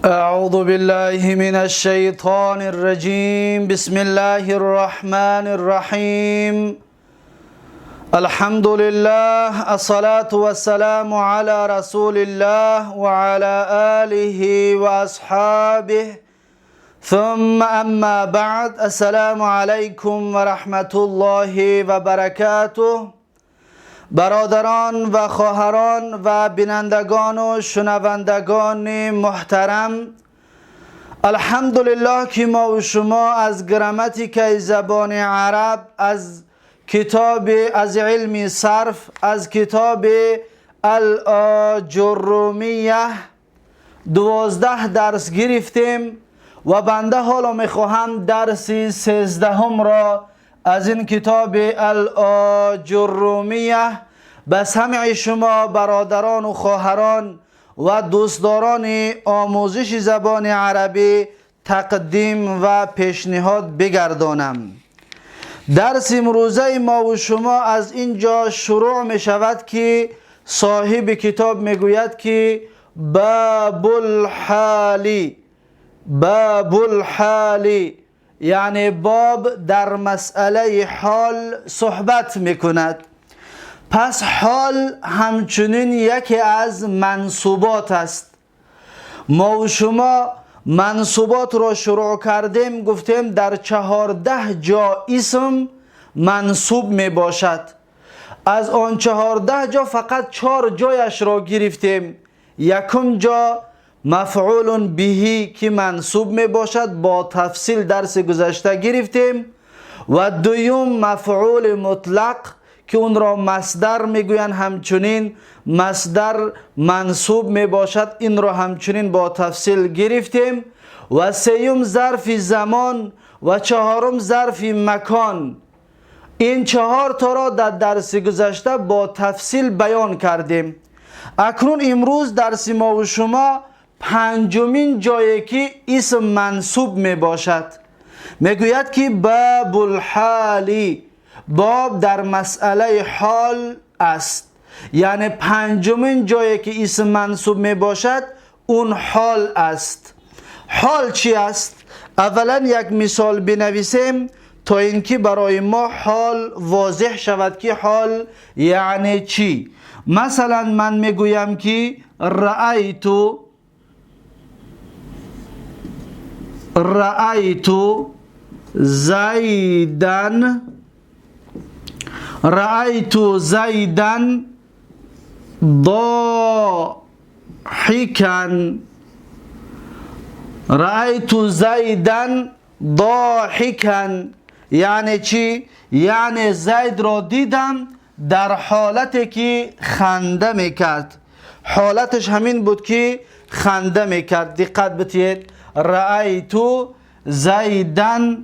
أعوذ بالله من الشيطان الرجيم. بسم الله الرحمن الرحيم. الحمد لله، الصلاة والسلام على رسول الله وعلى آله وأصحابه، ثم أما بعد. السلام عليكم ورحمة الله وبركاته. برادران و خواهران و بینندگان و شنوندگان محترم، الحمدلله که ما و شما از گراماتیک زبان عرب، از کتاب، از علم صرف، از کتاب الآجرومیه 12 درس گرفتیم و بنده حالا میخواهم درس 13 را از این کتاب الآجرومیه به سمع شما برادران و خواهران و دوستداران آموزش زبان عربی تقدیم و پیشنهاد بگردانم. درس امروزه ما و شما از اینجا شروع می شود که صاحب کتاب می گوید که باب الحال. باب الحال یعنی باب در مسئله حال صحبت می کند. پس حال همچنین یکی از منصوبات است. ما و شما منصوبات را شروع کردیم، گفتیم در 14 جا اسم منصوب می باشد. از آن 14 جا فقط 4 جایش را گرفتیم. یکم جا مفعول بهی که منصوب می باشد، با تفصیل درس گذشته گرفتیم، و دویم مفعول مطلق که اون را مصدر میگویند، همچنین مصدر منصوب می باشد، این را همچنین با تفصیل گرفتیم، و سیوم ظرف زمان و چهارم ظرف مکان. این 4 تا را در درس گذشته با تفصیل بیان کردیم. اکنون امروز درس ما و شما پنجمین جایی که اسم منصوب می باشد. میگوید که باب الحالی، باب در مسئله حال است. یعنی پنجمین جایی که اسم منصوب می باشد اون حال است. حال چی است؟ اولا یک مثال بنویسیم تا اینکه برای ما حال واضح شود که حال یعنی چی. مثلا من میگویم که رأیت زیدن، رأیت زیدن ضاحکا، رأیت زیدن ضاحکا. یعنی چی؟ یعنی زید را دیدم در حالتی که خنده میکرد. حالتش همین بود که خنده میکرد. دقت بتید، رأیت زیدن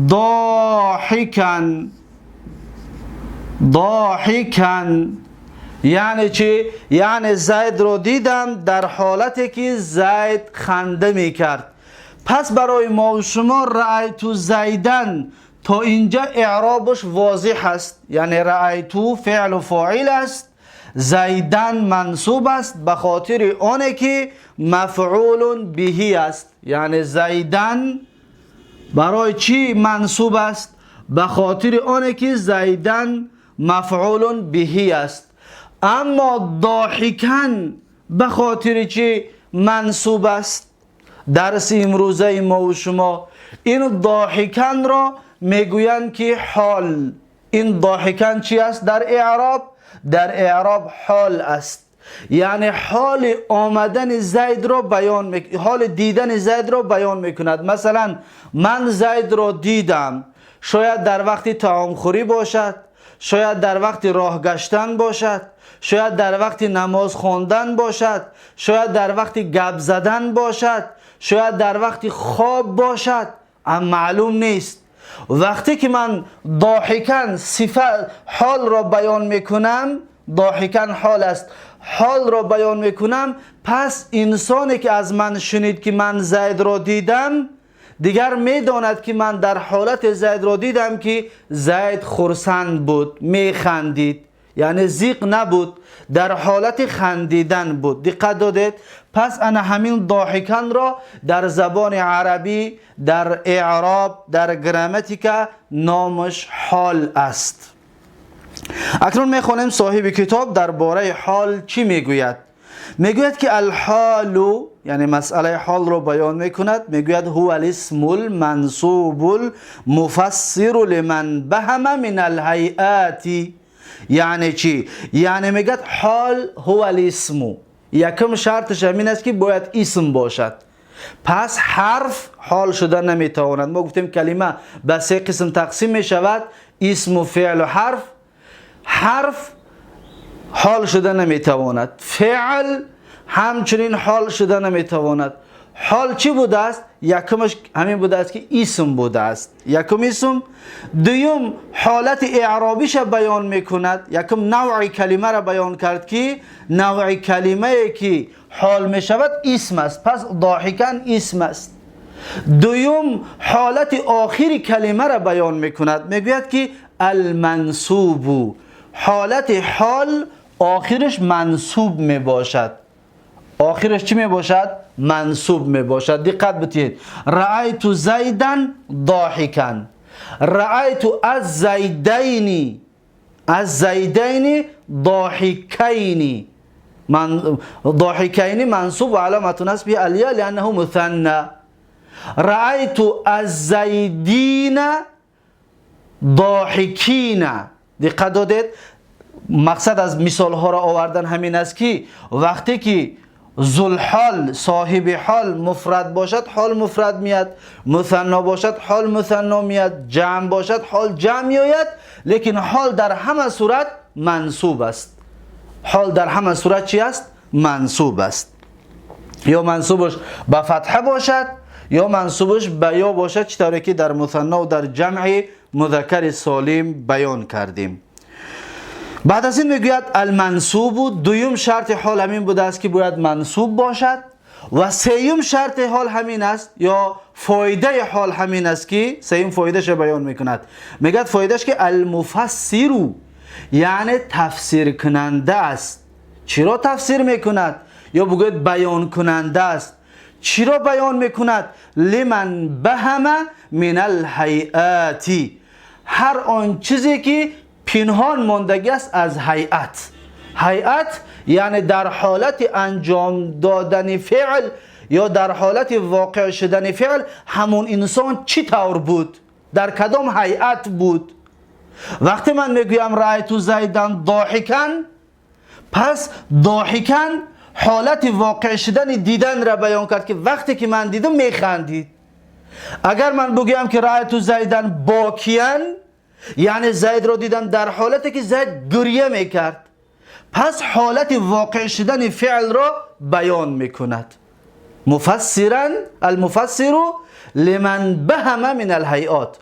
ضاحکا. ضاحکا یعنی چی؟ یعنی زید رو دیدم در حالتی که زید خنده میکرد. پس برای ما و شما رأیت زیدن تا اینجا اعرابش واضح است. یعنی رأیت فعل و فاعل است، زیدن منصوب است به خاطر آنه که مفعول بهی است. یعنی زیدن برای چی منصوب است؟ به خاطر آنه که زیدن مفعول بهی است. اما ضاحکن به خاطر چی منصوب است؟ درس امروزه ما و شما این ضاحکن را میگویند که حال. این ضاحکن چی است در اعراب؟ در اعراب حال است. یعنی حال آمدن زید را بیان، حال دیدن زید را بیان میکند. مثلا من زید را دیدم، شاید در وقت طعام خوری باشد، شاید در وقت راه گشتن باشد، شاید در وقت نماز خواندن باشد، شاید در وقت گپ زدن باشد، شاید در وقت خواب باشد، اما معلوم نیست. وقتی که من ضاحکن صفت حال را بیان میکنم، ضاحکن حال است، حال را بیان میکنم، پس انسانی که از من شنید که من زید را دیدم، دیگر میداند که من در حالت زید را دیدم که زید خرسند بود، میخندید. یعنی زیق نبود، در حالت خندیدن بود. دقت دادید؟ پس انا همین ضاحکن را در زبان عربی، در اعراب، در گراماتیکا نامش حال است. اکنون میخوانیم صاحب کتاب درباره حال چی میگوید. میگوید که الحال، یعنی مسئله حال رو بیان میکند. میگوید هو الاسم المنصوب المفسر لمن بهم من الهیئات. یعنی چی؟ یعنی میگه حال هو الاسم، یکم شرطش همین است که باید اسم باشد. پس حرف حال شده نمیتواند. ما گفتیم کلمه به سه قسم تقسیم میشود: اسم و فعل و حرف. حرف حال شده نمیتواند، فعل همچنین حال شده نمیتواند. حال چی بوده است؟ یکمش همین بوده است که اسم بوده است، یکم اسم. دوم حالت اعرابیش بیان میکند. یکم نوع کلمه را بیان کرد که نوع کلمه که حال میشود اسم است، پس ضاحکن اسم است. دوم حالت آخری کلمه را بیان میکند. میگوید که المنصوب، حالت حال آخرش منصوب میباشد. آخرش چی میباشد؟ منصوب میباشد. دقت بتید. رأیت زیدا ضاحکا، رأیت الزیدین، الزیدین ضاحکین، من ضاحکین منصوب و علامت نصبه الیا لانه مثنى. رأیت الزیدین ضاحکین. دقت دادید؟ مقصد از مثال ها را آوردن همین است که وقتی که ذوالحال، صاحب حال مفرد باشد حال مفرد میاد، مثنا باشد حال مثنا میاد، جمع باشد حال جمع میآید، لیکن حال در همه صورت منصوب است. حال در همه صورت چی است؟ منصوب است. یا منصوبش به فتحه باشد یا منصوبش به یا باشد، چطوری که در مثنا و در جمع مذکر سالم بیان کردیم. بعد از این میگوید المنصوب، دویم شرط حال همین بوده است که باید منصوب باشد، و سیوم شرط حال همین است یا فایده حال همین است که سیوم فایدهش بیان میکند. میگه فایدهش که المفسر، یعنی تفسیر کننده است. چرا تفسیر میکند؟ یا بگوید بیان کننده است. چرا بیان میکند؟ لمن بهم من الهیئات، هر آن چیزی که پنهان ماندگی است از هیئت. هیئت یعنی در حالت انجام دادن فعل یا در حالت واقع شدن فعل همون انسان چی طور بود، در کدام هیئت بود. وقتی من میگویم رأیت زیدن ضاحکن، پس ضاحکن حالت واقع شدن دیدن را بیان کرد که وقتی که من دیدم میخندید. اگر من بگویم که رأیت زیدن باکیان، یعنی زید را دیدم در حالتی که زید گریه میکرد، پس حالت واقع شدن فعل را بیان میکند. مفسرا، المفسر لمن بهم من الهیئات،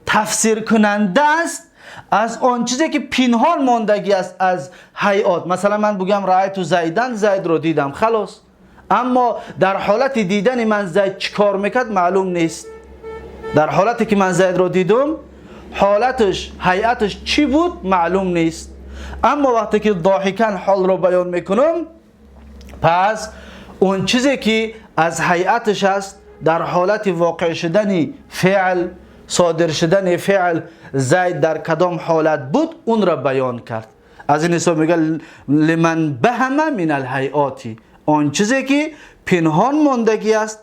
تفسیر کننده است از آن چیزی که پنهان ماندگی است از هیئات. مثلا من بگم رأیت زیدن، زید را دیدم، خلاص. اما در حالت دیدن من زید چیکار میکرد معلوم نیست. در حالتی که من زید را دیدم حالتش، هیئتش چی بود معلوم نیست. اما وقتی که ضاحکن حال رو بیان میکنم، پس اون چیزی که از هیئتش است در حالت واقع شدن فعل، صادر شدن فعل، زید در کدام حالت بود اون را بیان کرد. از این حساب میگه لمن بهم من الهیئات، آن چیزی که پنهان ماندگی است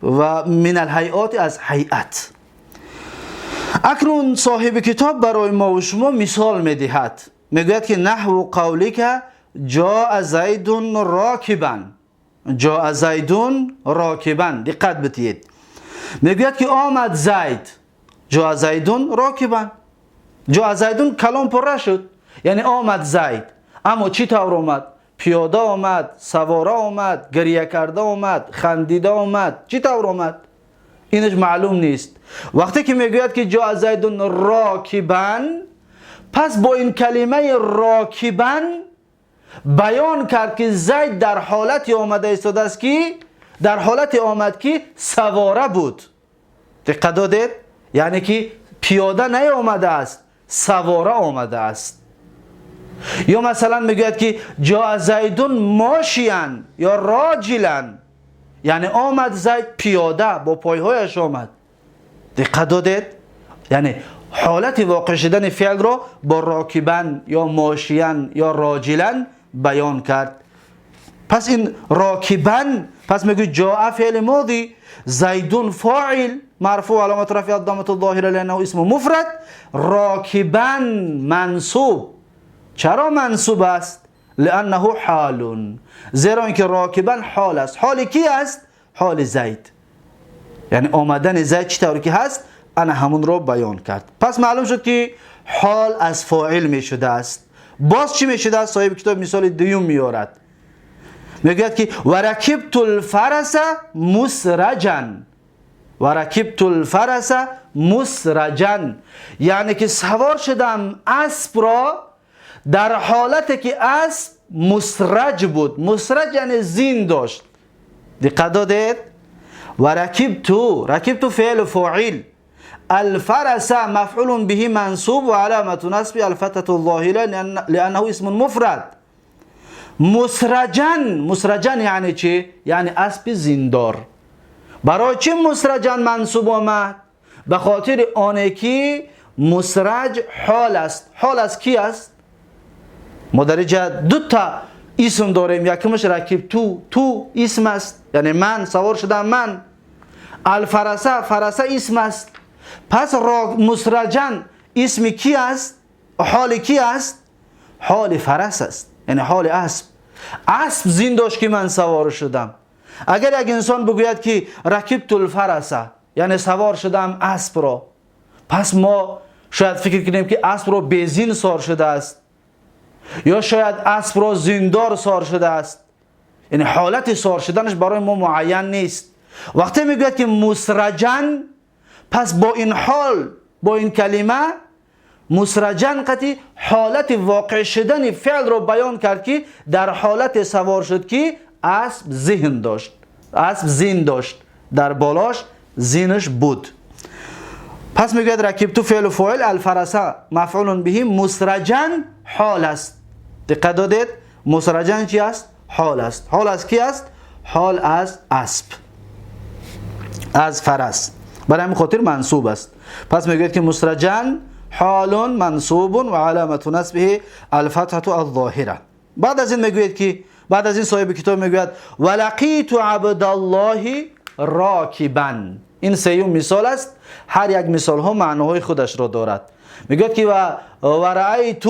و من الهیئات از هیئت. اکنون صاحب کتاب برای ما و شما مثال میدهد. میگوید که نحو قولک جاء زید راکبا، جاء زید راکبا. دقت بدهید. میگوید که آمد زید، جاء زید راکبا. جاء زید کلام پره شد، یعنی آمد زید. اما چی طور آمد؟ پیاده آمد، سواره آمد، گریه کرده آمد، خندیده آمد، چی طور آمد؟ اینش معلوم نیست. وقتی که میگوید که جاء زید راکبا، پس با این کلمه راکبا بیان کرد که زید در حالتی آمده ایستاده است که در حالتی آمد که سواره بود. دقت دادید؟ یعنی که پیاده نیامده است، سواره آمده است. Ё масалан мегӯяд, ки جاء زيد ماشيا ё راجلا, яъне омад Зайд пиёда, бо пойҳояш омад. Диққат додед? Яъне ҳолати воқеъ шудани феълро бо راكبا ё ماشيا ё راجلا баён кард. Пас ин راكبا, пас мегӯй جاء فعل ماضي, زيد فاعل مرفوع, علامة رفعه الضمة الظاهرة لأنه اسم مفرد, راكبا منصوب. چرا منصوب است؟ لأنه حال, زیرا اینکه راكبا حال است. حال کی است؟ حال زید. یعنی آمدن زید چطور که هست, انا همون رو بیان کرد. پس معلوم شد که حال از فاعل می شده است. باز چی می شده است؟ صاحب کتاب مثال دوم میارد, میگوید که وركبت الفرس مسرجا. وركبت الفرس مسرجا, یعنی که سوار شدم اسب را در حالت که اسب مسرج بود. مسرج یعنی زین داشت. دقت دادید؟ وركبت, ركبت فعل فاعل, الفرس مفعول به منصوب وعلامة نصبه الفتحة الظاهرة لأنه اسم مفرد. مسرجا, مسرجا یعنی چی؟ یعنی اسب زیندار. برای چی مسرجا منصوب آمد؟ به خاطر آنه که مسرج حال است. حال از کی است؟ ما در اینجا دو تا اسم داریم. یکمش ركبت, ت اسم است, یعنی من سوار شدم من. الفرس, فرس اسم است. پس را مسرجا اسم کی است؟ حال کی است؟ حال فرس است, یعنی حال اسب. اسب زین داشت که من سوار شدم. اگر یک انسان بگوید که ركبت الفرس, یعنی سوار شدم اسب را, پس ما شاید فکر کنیم که اسب را بی‌زین سوار شده است یا شاید اسب را زیندار سوار شده است. یعنی حالت سوار شدنش برای ما معین نیست. وقتی میگوید که مسرجا, پس با این حال, با این کلمه مسرجا قطعی حالت واقع شدن فعل رو بیان کرد که در حالت سوار شد که اسب زین داشت, اسب زین داشت, در بالاش زینش بود. پس میگوید ركبت فعل فاعل, الفرس مفعول به, مسرجا حال است. دقت دادید؟ مسرجا چی است؟ حال است. حال از کی است؟ حال از اسب, از فرس. برای همین خاطر منصوب است. پس میگوید که مسرجا حال منصوب و علامة نصبه الفتحة الظاهرة. بعد از این میگوید که, بعد از این صاحب کتاب میگوید ولقيت عبد الله راكبا. این سیوم مثال است. هر یک مثال ها معناهای خودش را دارد. میگوید که ورأيت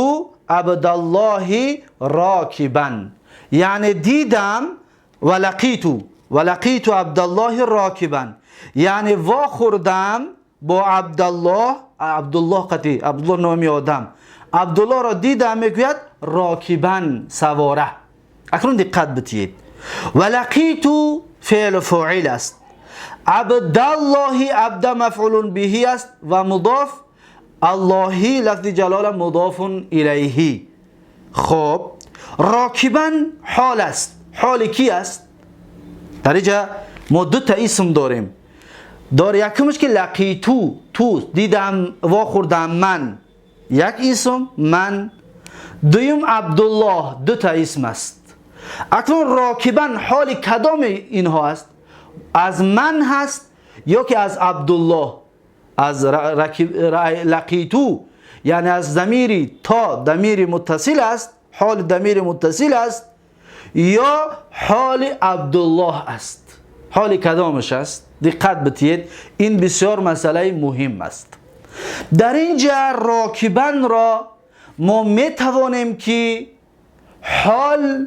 عبد الله راكبا, یعنی دیدم. ولقيت, ولقيت عبد الله راكبا, یعنی وا خوردم با عبدالله. عبدالله قطی, عبدالله نامی آدم, عبدالله را دیدم, میگوید راكبا, سواره. اکنون دقت بتید. ولقيت فعل فاعل است, عبدالله, عبد مفعول به است و مضاف, الله لفظ جلال مضاف الیه. خب, راكبا حال است. حال کی است؟ در اینجا ما دو تا اسم داریم. دار یکمش که لقيت, تو دیدم, وا خوردم من, یک اسم من. دویم عبدالله, دو تا اسم است. اکنون راكبا حال کدام اینها است؟ از من هست یا که از عبدالله؟ از لقيت, یعنی از ضمیری تا ضمیر متصل است, حال ضمیر متصل است یا حال عبدالله است؟ حال کدامش است؟ دقت بتید, این بسیار مسئله مهم است. در اینجا راكبا را ما می توانیم که حال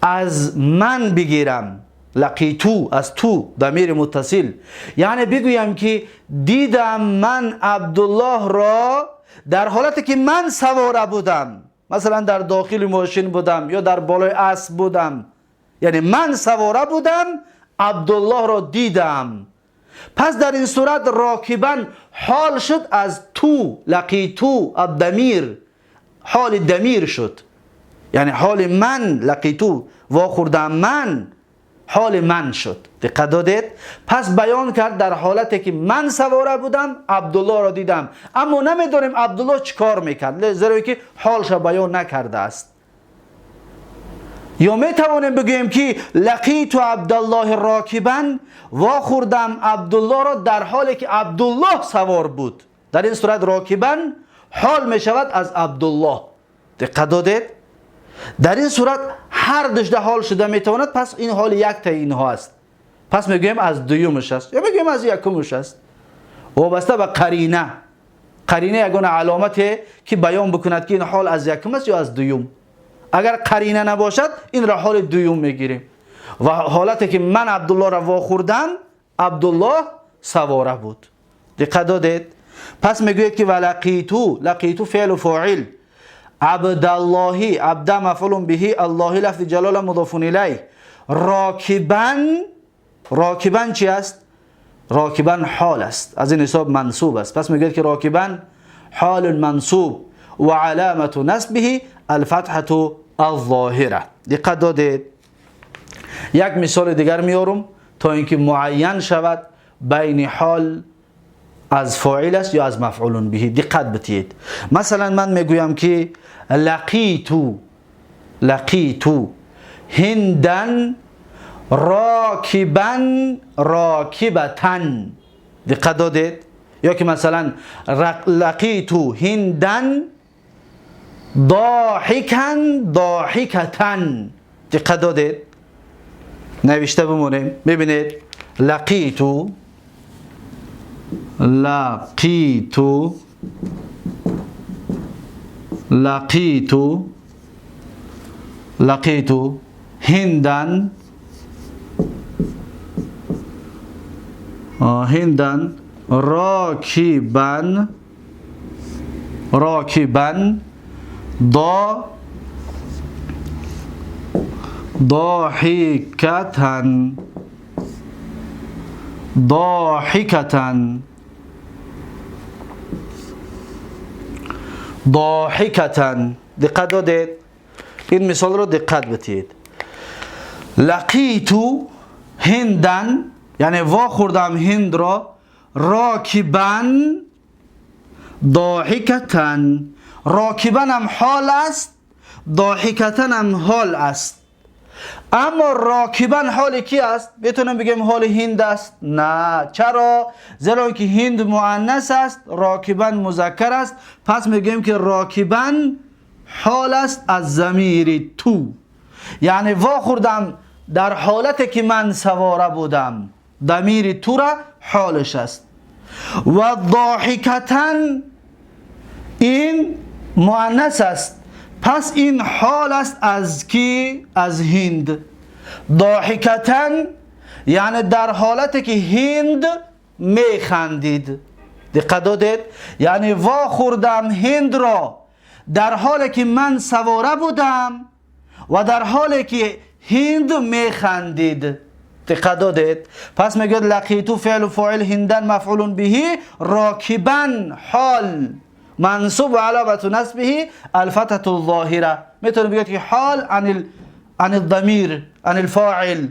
از من بگیرم. لقيت, از تو ضمیر متصل, یعنی بگویم که دیدم من عبدالله را در حالتی که من سواره بودم, مثلا در داخل ماشین بودم یا در بالای اسب بودم, یعنی من سواره بودم, عبدالله را دیدم. پس در این صورت راكبا حال شد از تو, لقيت, الضمیر, حال ضمیر شد, یعنی حال من, لقيت, واخوردم من. حال من شد. دقت دادید؟ پس بیان کرد در حالتی که من سواره بودم عبدالله را دیدم، اما نمیدونیم عبدالله چیکار میکرد، زیرا که حالش بیان نکرده است. یا میتوانیم بگوییم که لقیت عبدالله راکبا، واخوردم عبدالله را در حالی که عبدالله سوار بود. در این صورت راکبا حال میشود از عبدالله. دقت دادید؟ در این صورت هر دوش حال شده میتواند. پس این حال یک تا اینها است. پس میگوییم از دویمش است یا میگوییم از یکمش است، وابسته به قرینه. قرینه یگانه علامته که بیان بکند که این حال از یکم است یا از دویم. اگر قرینه نباشد این را حال دویم میگیریم. و حالتی که من عبدالله را واخوردم، عبدالله سواره بود. دقت دادید؟ پس میگوید که ولقیتو، لقیتو فعل و فاعل، عبداللهی، عبد مفعول به، الله لفظ جلال مضاف الیه، راکبا، راکبا چی است؟ راکبا حال است، از این حساب منصوب است. پس میگوید که راکبا حال منصوب و علامت نصبه الفتحة الظاهره. دقت دادید؟ یک مثال دیگر میارم تا اینکه معین شود بین حال از فاعل است یا از مفعول به. دقت بدهید. مثلا من میگویم که لقیتو، لقیتو هندن راکبا راکبتن. دقت دادید؟ یا که مثلا لقیتو هندن ضاحکا ضاحکتن. دقت دادید؟ نوشته بمونیم. ببینید لقیتو، لقیتو، لقیتو، لقیتو هندن، هندن راکبا، راکبا ضاحکتن، ضاحکتن، ضاحکتن. دقت دادید؟ این مثال رو دقت بدید. لقیتو هندن، یعنی واخوردم هند را، راکبا ضاحکتن. راکبا هم حال است، ضاحکتن هم حال است. اما راکبا حال کی است؟ میتونم بگم حال هند است؟ نه. چرا؟ زیرا که هند مؤنث است، راکبا مذکر است. پس میگیم که راکبا حال است از ضمیر تو، یعنی واخوردم در حالت که من سواره بودم، ضمیر تو را حالش است. و ضاحکتن این مؤنث است، پس این حال است از کی؟ از هند. ضاحکتن یعنی در حالت که هند میخندید. دقت دادید؟ یعنی واخوردم هند را در حالی که من سواره بودم و در حالی که هند میخندید. دقت دادید؟ پس میگه لقیتو فعل و فاعل، هندن مفعول به، راکبا حال منصوب علامت نصبه الفتحة الظاهرة. میتونه بگه که حال عن الضمیر عن الفاعل.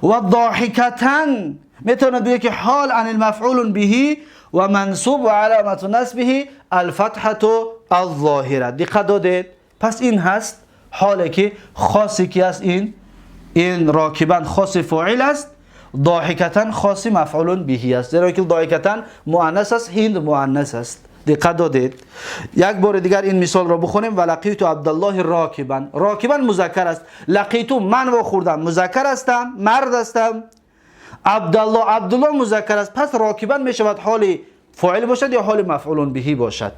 و ضاحکتن میتونه بگه که حال عن المفعول به و منصوب علامت نصبه الفتحة الظاهرة. دقت دادید؟ پس این هست حالی که خاصی که است، این راکبا خاص فاعل است، ضاحکتن خاص مفعول به است، زیرا که ضاحکتن مؤنث است، هند مؤنث است. دقت دادید؟ یک بار دیگر این مثال را بخونیم. و لقیت عبدالله راکبا. راکبا مذکر است. لقیتو من و خوردم، مذکر هستم، مرد هستم. عبدالله، عبدالله مذکر است. پس راکبا می شود حال فاعل باشد یا حال مفعول به باشد.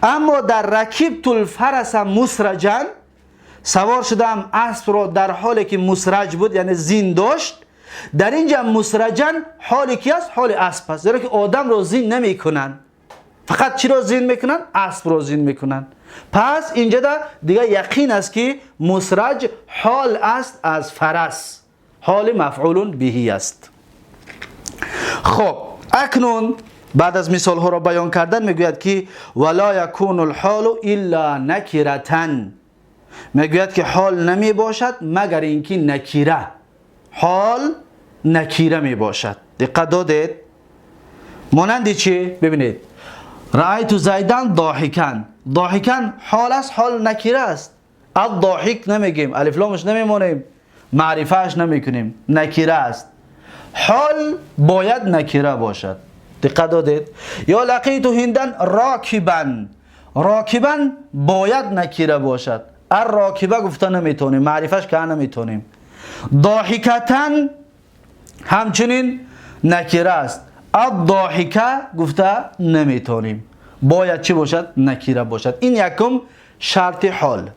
اما در رکبت الفرس مسرجا، سوار شدم اسب را در حالی که مسرج بود، یعنی زین داشت. در اینجا مسرجا حال کی است؟ حال اسب است، زیرا که آدم را زین نمی کنند، فقط چی را زین میکنن؟ اسب را زین میکنن. پس اینجا دیگه یقین است که مسرج حال است از فرس، حال مفعول به است. خب اکنون بعد از مثال ها را بیان کردن میگوید که ولا یکون الحال الا نکرتن. میگوید که حال نمی باشد مگر اینکه نکیره، حال نکیره می باشد. دقت دادید؟ مانند چی؟ ببینید، رأیت زیدن ضاحکا. ضاحکا حال است، حال نکیره است. الضاحک نمیگیم، الف لامش نمیمونیم، معرفهش نمیکنیم، نکیره است. حال باید نکیره باشد. دقت دادید؟ یا لقیت هندن راکبا. راکبا باید نکیره باشد. الراکبه گفته نمیتونیم، معرفش که نمیتونیم. ضاحکتن همچنین نکیره است. الضاحکه گفته نمیتونیم، باید چی باشد؟ نکیره باشد. این یکم شرط حال.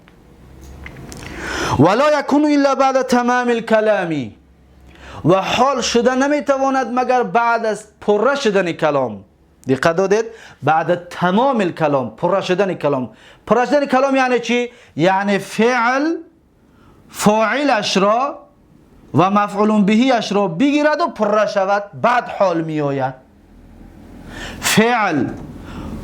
ولا یکون الا بعد تمام الکلام، و حال شده نمیتواند مگر بعد از پره شدن کلام. دقت دادید؟ بعد تمام الکلام، پره شدن کلام. پره شدن کلام یعنی چی؟ یعنی فعل فاعلش را و مفعول بهیش را بگیرد و پره شود، بعد حال می آید. فعل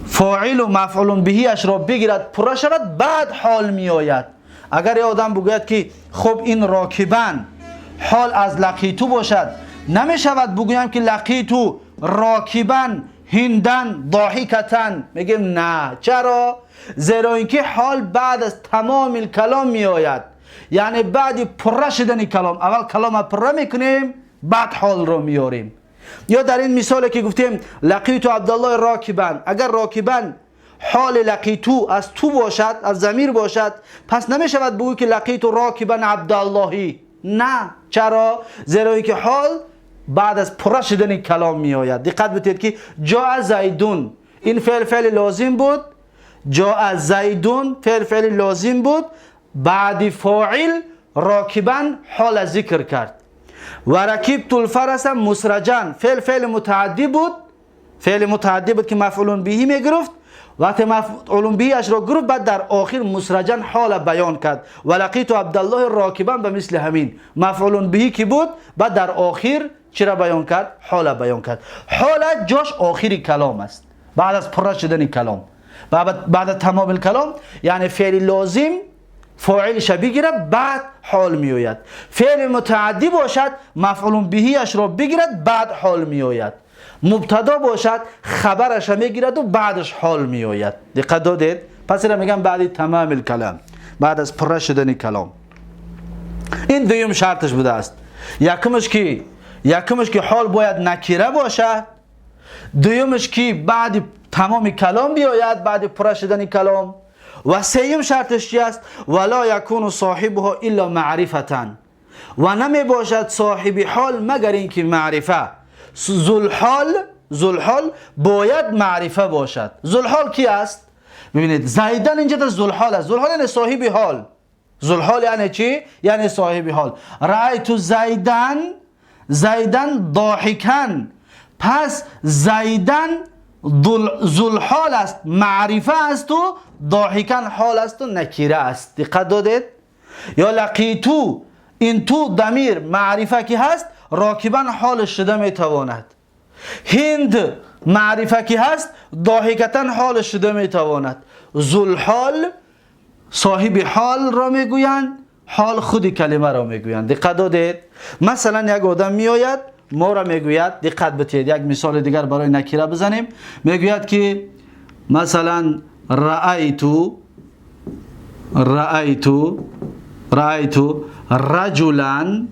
فاعل و مفعول بهیش را بگیرد، پره شود، بعد حال می آید. اگر یه آدم بگوید که خب این راکبن حال از لقیتو باشد، نمی شود بگویم که لقیتو راکبن هندن ضاحکتن، میگیم نه. چرا؟ زیرا اینکه حال بعد از تمام کلام می آید، یعنی بعد پره شدن کلام. اول کلام پره میکنیم، بعد حال رو میاریم. یا در این مثالی که گفتیم لقیتو عبدالله راکبن، اگر راکبن حال لقیتو از تو باشد، از ضمیر باشد، پس نمیشود بگویی که لقیتو راکبن عبداللهی. نه. چرا؟ زیرا اینکه حال بعد از پره شدن کلام می آید. دقت بدید که جاء زیدون، این فعل فعل لازم بود. جاء زیدون فعل فعل لازم بود، بعد فاعل راکبن حال ذکر کرد. و رکبت الفرس مسرجا، فعل فعل متعدی بود، فعل متعدی بود که مفعول بهی می گرفت. وقتی مفعول بهی اش را گرفت، بعد در آخر مسرجا حال بیان کرد. و لقیت عبدالله راکبا به مثل همین مفعول بهی که بود، بعد در آخر چرا بیان کرد؟ حال بیان کرد. حال جاش آخری کلام است، بعد از پره شدن کلام، بعد تمام کلام. یعنی فعل لازم فاعلش بگیره، بعد حال میآید. فعل متعدی باشد، مفعول بهیش را بگیرد، بعد حال میآید. مبتدا باشد، خبرش میگیرد و بعدش حال میآید. دقت دادید؟ پس را میگم بعد تمام الکلام، بعد از پره شدن کلام. این دویم شرطش بوده است. یکمش که حال باید نکیره باشد، دویمش که بعد تمام کلام بیاید، بعد پره شدن کلام. و سیم شرطش چی است؟ ولا یکون صاحبها الا معرفتا، و نمی باشد صاحب حال مگر اینکه معرفه. ذوالحال باید معرفه باشد. ذوالحال کی است؟ ببینید زیدن اینجا در ذوالحال است. ذوالحال یعنی صاحب حال. ذوالحال یعنی چی؟ یعنی صاحب حال. رأیت زیدن، زیدن ضاحکا، پس زیدن ذوالحال است، معرفه است و ضاحکا حال است و نکیره است. دقت دادید؟ یا لقیتو، این تو ضمیر معرفه که هست، راکبا حال شده میتواند. هند معرفه که هست، ضاحکتا حال شده میتواند. ذوالحال صاحب حال را میگویند، حال خود کلمه را میگویند. دقت دادید؟ مثلا یک آدم میآید ما را میگوید، دقت بدید، یک مثال دیگر برای نکیره بزنیم. میگوید که مثلا رأیتو رأیتو رأیتو رجلا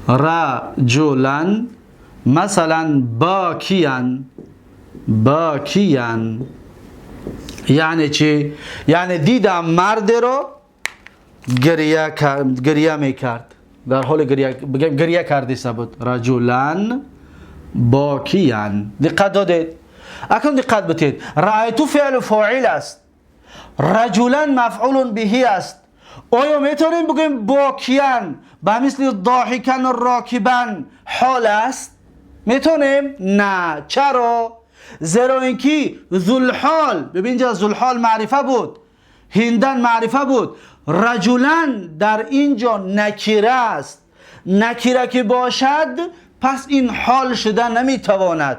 رجلا مثلا باکیا باکیا، یعنی چی؟ یعنی دیدم مرد رو گریه میکرد، در حال گریه، بگیم گریه کرده بود. رجلا باکیا. دقت دادید؟ اکنون دقت بدید، رأیتو فعل فاعل است، رجلا مفعول بهی است. آیا میتونیم بگیم باکیا به مثل ضاحکا و راکبا حال است؟ میتونیم؟ نه. چرا؟ زیرا اینکه ذوالحال، ببین اینجا ذوالحال معرفه بود، هندن معرفه بود، رجلا در اینجا نکیره است. نکیره که باشد پس این حال شده نمیتواند.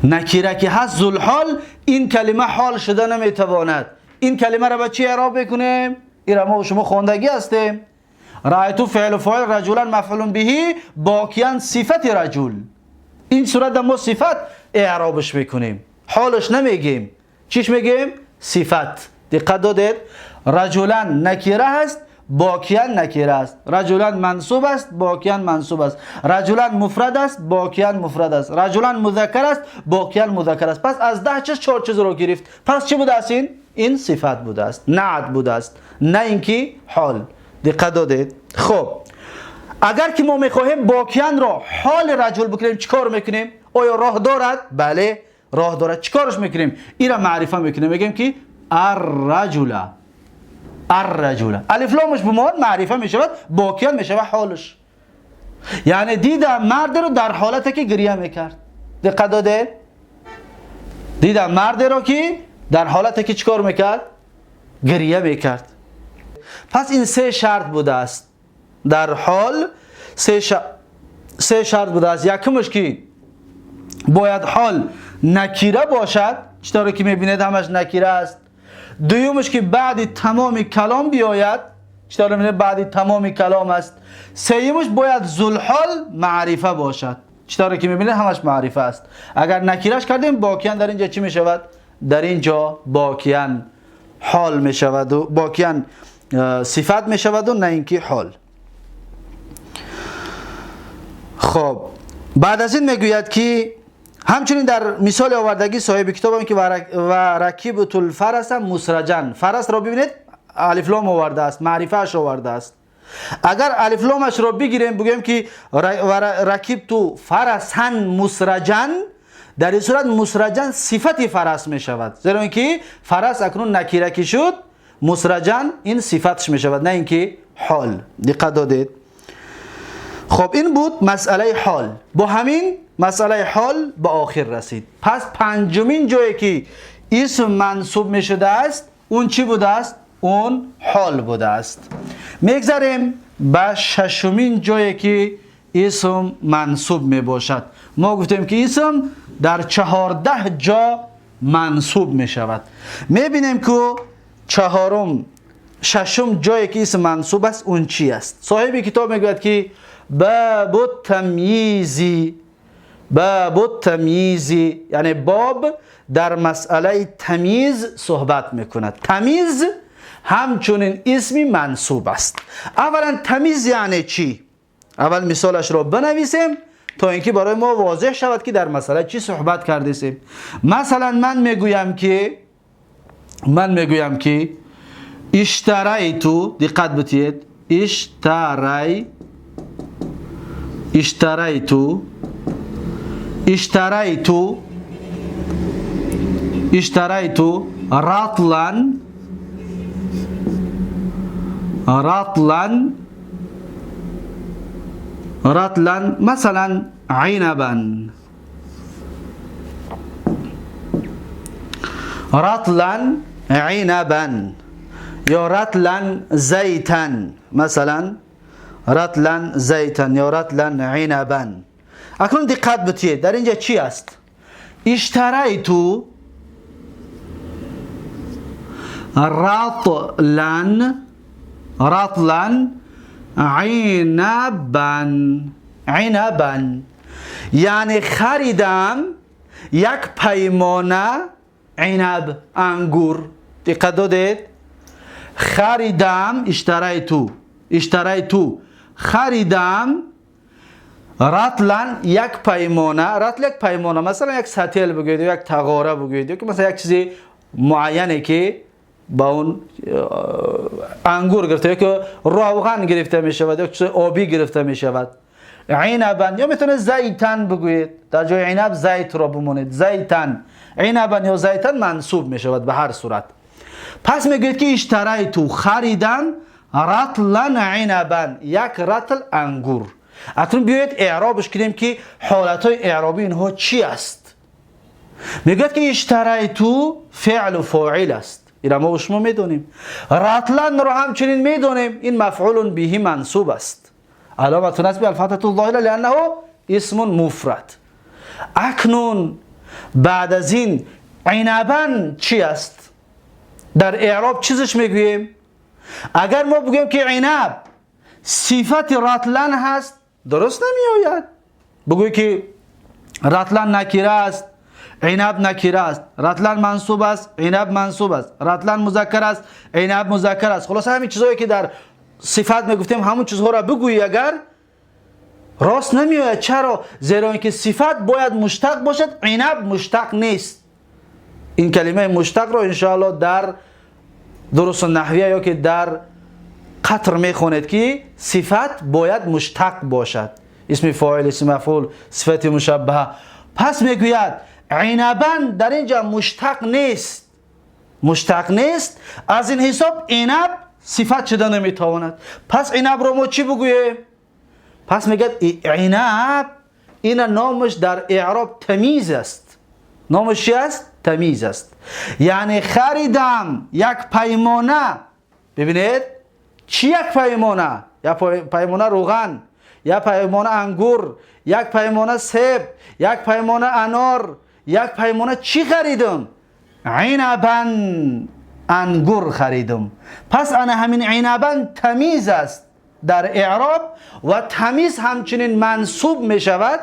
نکیره که هست ذوالحال، این کلمه حال شده نمیتواند. این کلمه را به چی اعراب بکنیم؟ این را ما و شما خواندگی هستیم. رأيت فعل فاعل، رجلا مفعول به، باکیان صفت رجل. این صورت ما صفت اعرابش میکنیم، حالش نمیگیم. چیش میگیم؟ صفت. دقت دادید؟ رجلا نکره هست، باکیان نکره است. رجلا منصوب است، باکیان منصوب است. رجلا مفرد است، باکیان مفرد است. رجلا مذکر است، باکیان مذکر است. پس از 10 چیز 4 چیز رو گرفت. پس چی بوده است این؟ این صفت بوده است، نعت بوده است، نه اینکه حال. دقت دادید؟ خب اگر که ما میخواهیم باکیان را حال رجل بکنیم چیکار میکنیم؟ آیا راه دارد؟ بله راه دارد. چیکارش میکنیم؟ این را معرفه میکنیم، میگیم که الرجل، الرجل الف لامش بمان معرفه میشود، باکیان میشود حالش. یعنی دیدم مرد رو در حالتی که گریه میکرد. دقت داده؟ دیدم مرد رو که در حالتی که چیکار میکرد؟ گریه میکرد. پس این 3 شرط بوده است در حال. سه شرط بوده است. یکمش که باید حال نکیره باشد، چطوری که میبینید همش نکیره است. دویمش که بعد تمام کلام بیاید، چطور میبینید بعد تمام کلام است. سیمش باید ذوالحال معرفه باشد، چطور که میبینید همش معرفه است. اگر نکیرش کردیم باکیان در اینجا چی میشود؟ در اینجا باکیان حال میشود و باکیان صفت میشود و نه اینکه حال. خب بعد از این میگوید که همچنین در مثال آوردگی صاحب کتاب هم که و رکیبت الفرس مسرجن، فرس را ببینید الف لام آورده است، معرفه اش آورده است. اگر الف لامش را بگیریم بگوییم که و رکیبت فرسن مسرجن، در این صورت مسرجن صفت فرس می شود، زیرا اینکه فرس اکنون نکیره که شد مسرجن این صفتش می شود، نه اینکه حال. دقت دادید؟ خب این بود مسئله حال. با همین مسئله حال به آخر رسید. پس پنجمین جایی که اسم منصوب می شده است اون چی بوده است؟ اون حال بوده است. میگذریم به ششمین جایی که اسم منصوب می باشد. ما گفتیم که اسم در 14 جا منصوب می شود. می بینیم که ششم جایی که اسم منصوب است اون چی است؟ صاحب کتاب می گوید که باب التمییز، باب التمییز، یعنی باب در مسئله تمیز صحبت میکند. تمیز همچنین اسمی منصوب است. اولا تمیز یعنی چی؟ اول مثالش را بنویسیم تا اینکه برای ما واضح شود که در مسئله چی صحبت کردیم. مثلا من میگویم که اشتریتو، دقت بتید، اشتریتو اشتریتو اشتریتو رطلا، رطلا، رطلا مثلا عنبا، رطلا عنبا یا رطلا زیتا، مثلا رطلا زیتا یا رطلا عنبا. اکنون دقت بتید در اینجا چی است؟ اشتریتو رطلا، رطلا عنبا، عنبا یعنی خریدم یک پیمانه عنب، انگور. دقت دادید؟ خریدم، اشتریتو، اشتریتو خریدم رطلا یک پیمانه، رطل یک پیمانه، مثلا یک سطل بگویید، یک تغاره بگویید، یا که مثلا یک چیزی معینه که با اون انگور گرفته، یا که روغن گرفته می شود، یا چیز آبی گرفته می شود. عنبا یا میتونه زیتن بگویید، در جای عنب زیت را بمونید، زیتن، عنبا یا زیتن منصوب می شود به هر صورت. پس میگوید که اشتریتو خریدم رطلا عنبا، یک رطل انگور. اکنون بیایید اعرابش کنیم که حالتهای اعرابی اینها چی است. میگوید که اشتریتو فعل و فاعل است، این ما و شما میدونیم. رطلا رو همچنین میدونیم، این مفعول به منصوب است، علامت نصب الفتحة الظاهرة لأنه اسم مفرد. اکنون بعد از این عنبا چی است؟ در اعراب چیزش میگوییم؟ اگر ما بگوییم که عنب صفت رطلن هست درست نمی آید. بگوی که رطلن نکره است، عنب نکره است، رطلن منصوب است، عنب منصوب است، رطلن مذکر است، عنب مذکر است. خلاص همین چیزهایی که در صفت میگفتیم همون چیزها را بگویی اگر راست نمی آید. چرا؟ زیرا اینکه صفت باید مشتق باشد، عنب مشتق نیست. این کلمه مشتق را انشاءالله در دروس نحویه یا که در قطر میخونید که صفت باید مشتق باشد، اسم فاعل، اسم مفعول، صفت مشبهه. پس میگوید عنبا در اینجا مشتق نیست، مشتق نیست، از این حساب عنب صفت شده نمیتواند. پس عنب رو ما چی بگوییم؟ پس میگه عنب این نامش در اعراب تمیز است. نامش چی است؟ تمیز است. یعنی خریدم یک پیمانه. ببینید چی یک پیمانه؟ یک پیمانه روغن، یک پیمانه انگور، یک پیمانه سیب، یک پیمانه انار، یک پیمانه چی خریدم؟ عنبا، انگور خریدم. پس انا همین عنبا تمیز است در اعراب و تمیز همچنین منصوب می شود،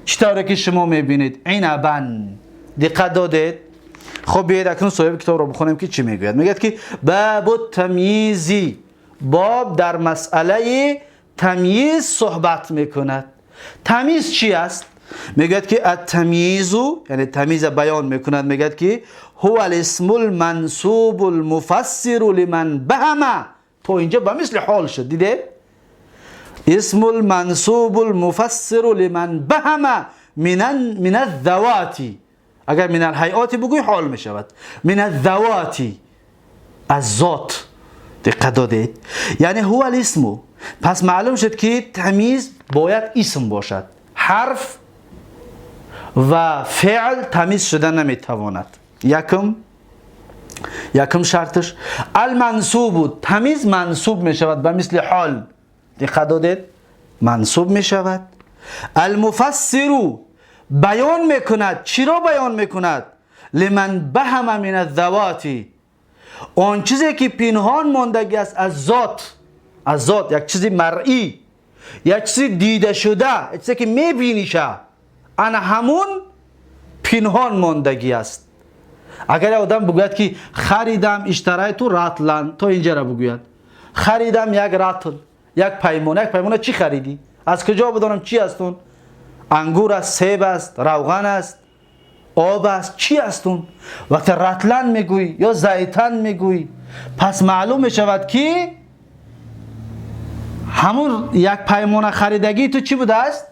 چطوری که شما می بینید عنبا. دقت دادید؟ خب بیاید اکنون صاحب کتاب رو بخونیم که چی میگوید. میگه که باب التمییزی، باب در مسئله تمییز صحبت میکند. تمیز چی است؟ میگه که التمییز، یعنی تمیز بیان میکند. میگه که هو الاسم المنصوب المفسر لمن بهم. تو اینجا به مثل حال شد، دیده؟ اسم المنصوب المفسر لمن بهم من الذوات. اگر من الهیئات بگوی حال می شود، من الذوات، از ذات. دقت دادید؟ یعنی هو الاسم. پس معلوم شد که تمیز باید اسم باشد، حرف و فعل تمیز شده نمیتواند. یکم شرطش المنصوب، تمیز منصوب می شود به مثل حال. دقت دادید؟ منصوب می شود. المفسر، بیان میکند. چی را بیان میکند؟ لمن بهم من الذوات، آن چیزی که پنهان ماندگی است از ذات. از ذات یک چیزی مرئی، یک چیزی دیده شده، یک چیزی که میبینیشه، انا همون پنهان ماندگی است. اگر آدم بگوید که خریدم اشترای تو رطلن، تا اینجا را بگوید خریدم یک رطل، یک پیمانه. یک پیمانه چی خریدی؟ از کجا بدانم چی است اون؟ انگور است، سیب است، روغن است، آب است، چی است اون؟ وقتی رطلن میگویی یا زیتن میگویی، پس معلوم میشود که همون یک پیمانه خریدگی تو چی بوده است؟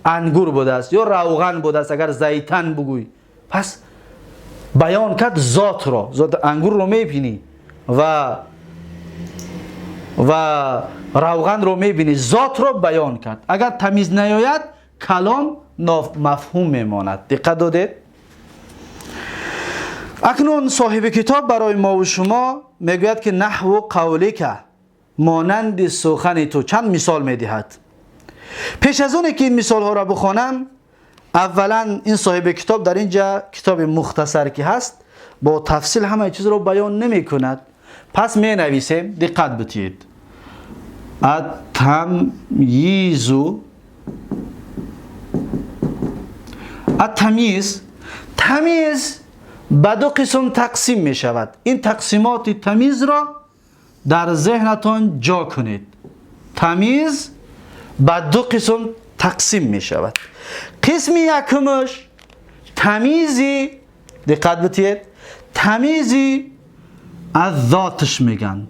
انگور بوده است یا روغن بوده است اگر زیتن بگویی. پس بیان کرد ذات را، ذات انگور رو میبینی و روغن رو میبینی، ذات رو بیان کرد. اگر تمیز نیاید کلام مفهوم میماند. دقت دادید؟ اکنون صاحب کتاب برای ما و شما میگوید که نحو قولک، مانند سخن تو. چند مثال میدهد. پیش از اون که این مثال ها را بخوانم، اولا این صاحب کتاب در اینجا کتاب مختصر که هست با تفصیل همه چیز رو بیان نمی کند. پس می نویسیم، دقت بتید. التمییز، التمییز، تمیز به دو قسم تقسیم می شود. این تقسیمات تمیز را در ذهنتان جا کنید. تمیز به دو قسم تقسیم می شود. قسم یکمش تمیزی، دقت بتید، تمیزی از ذاتش میگن.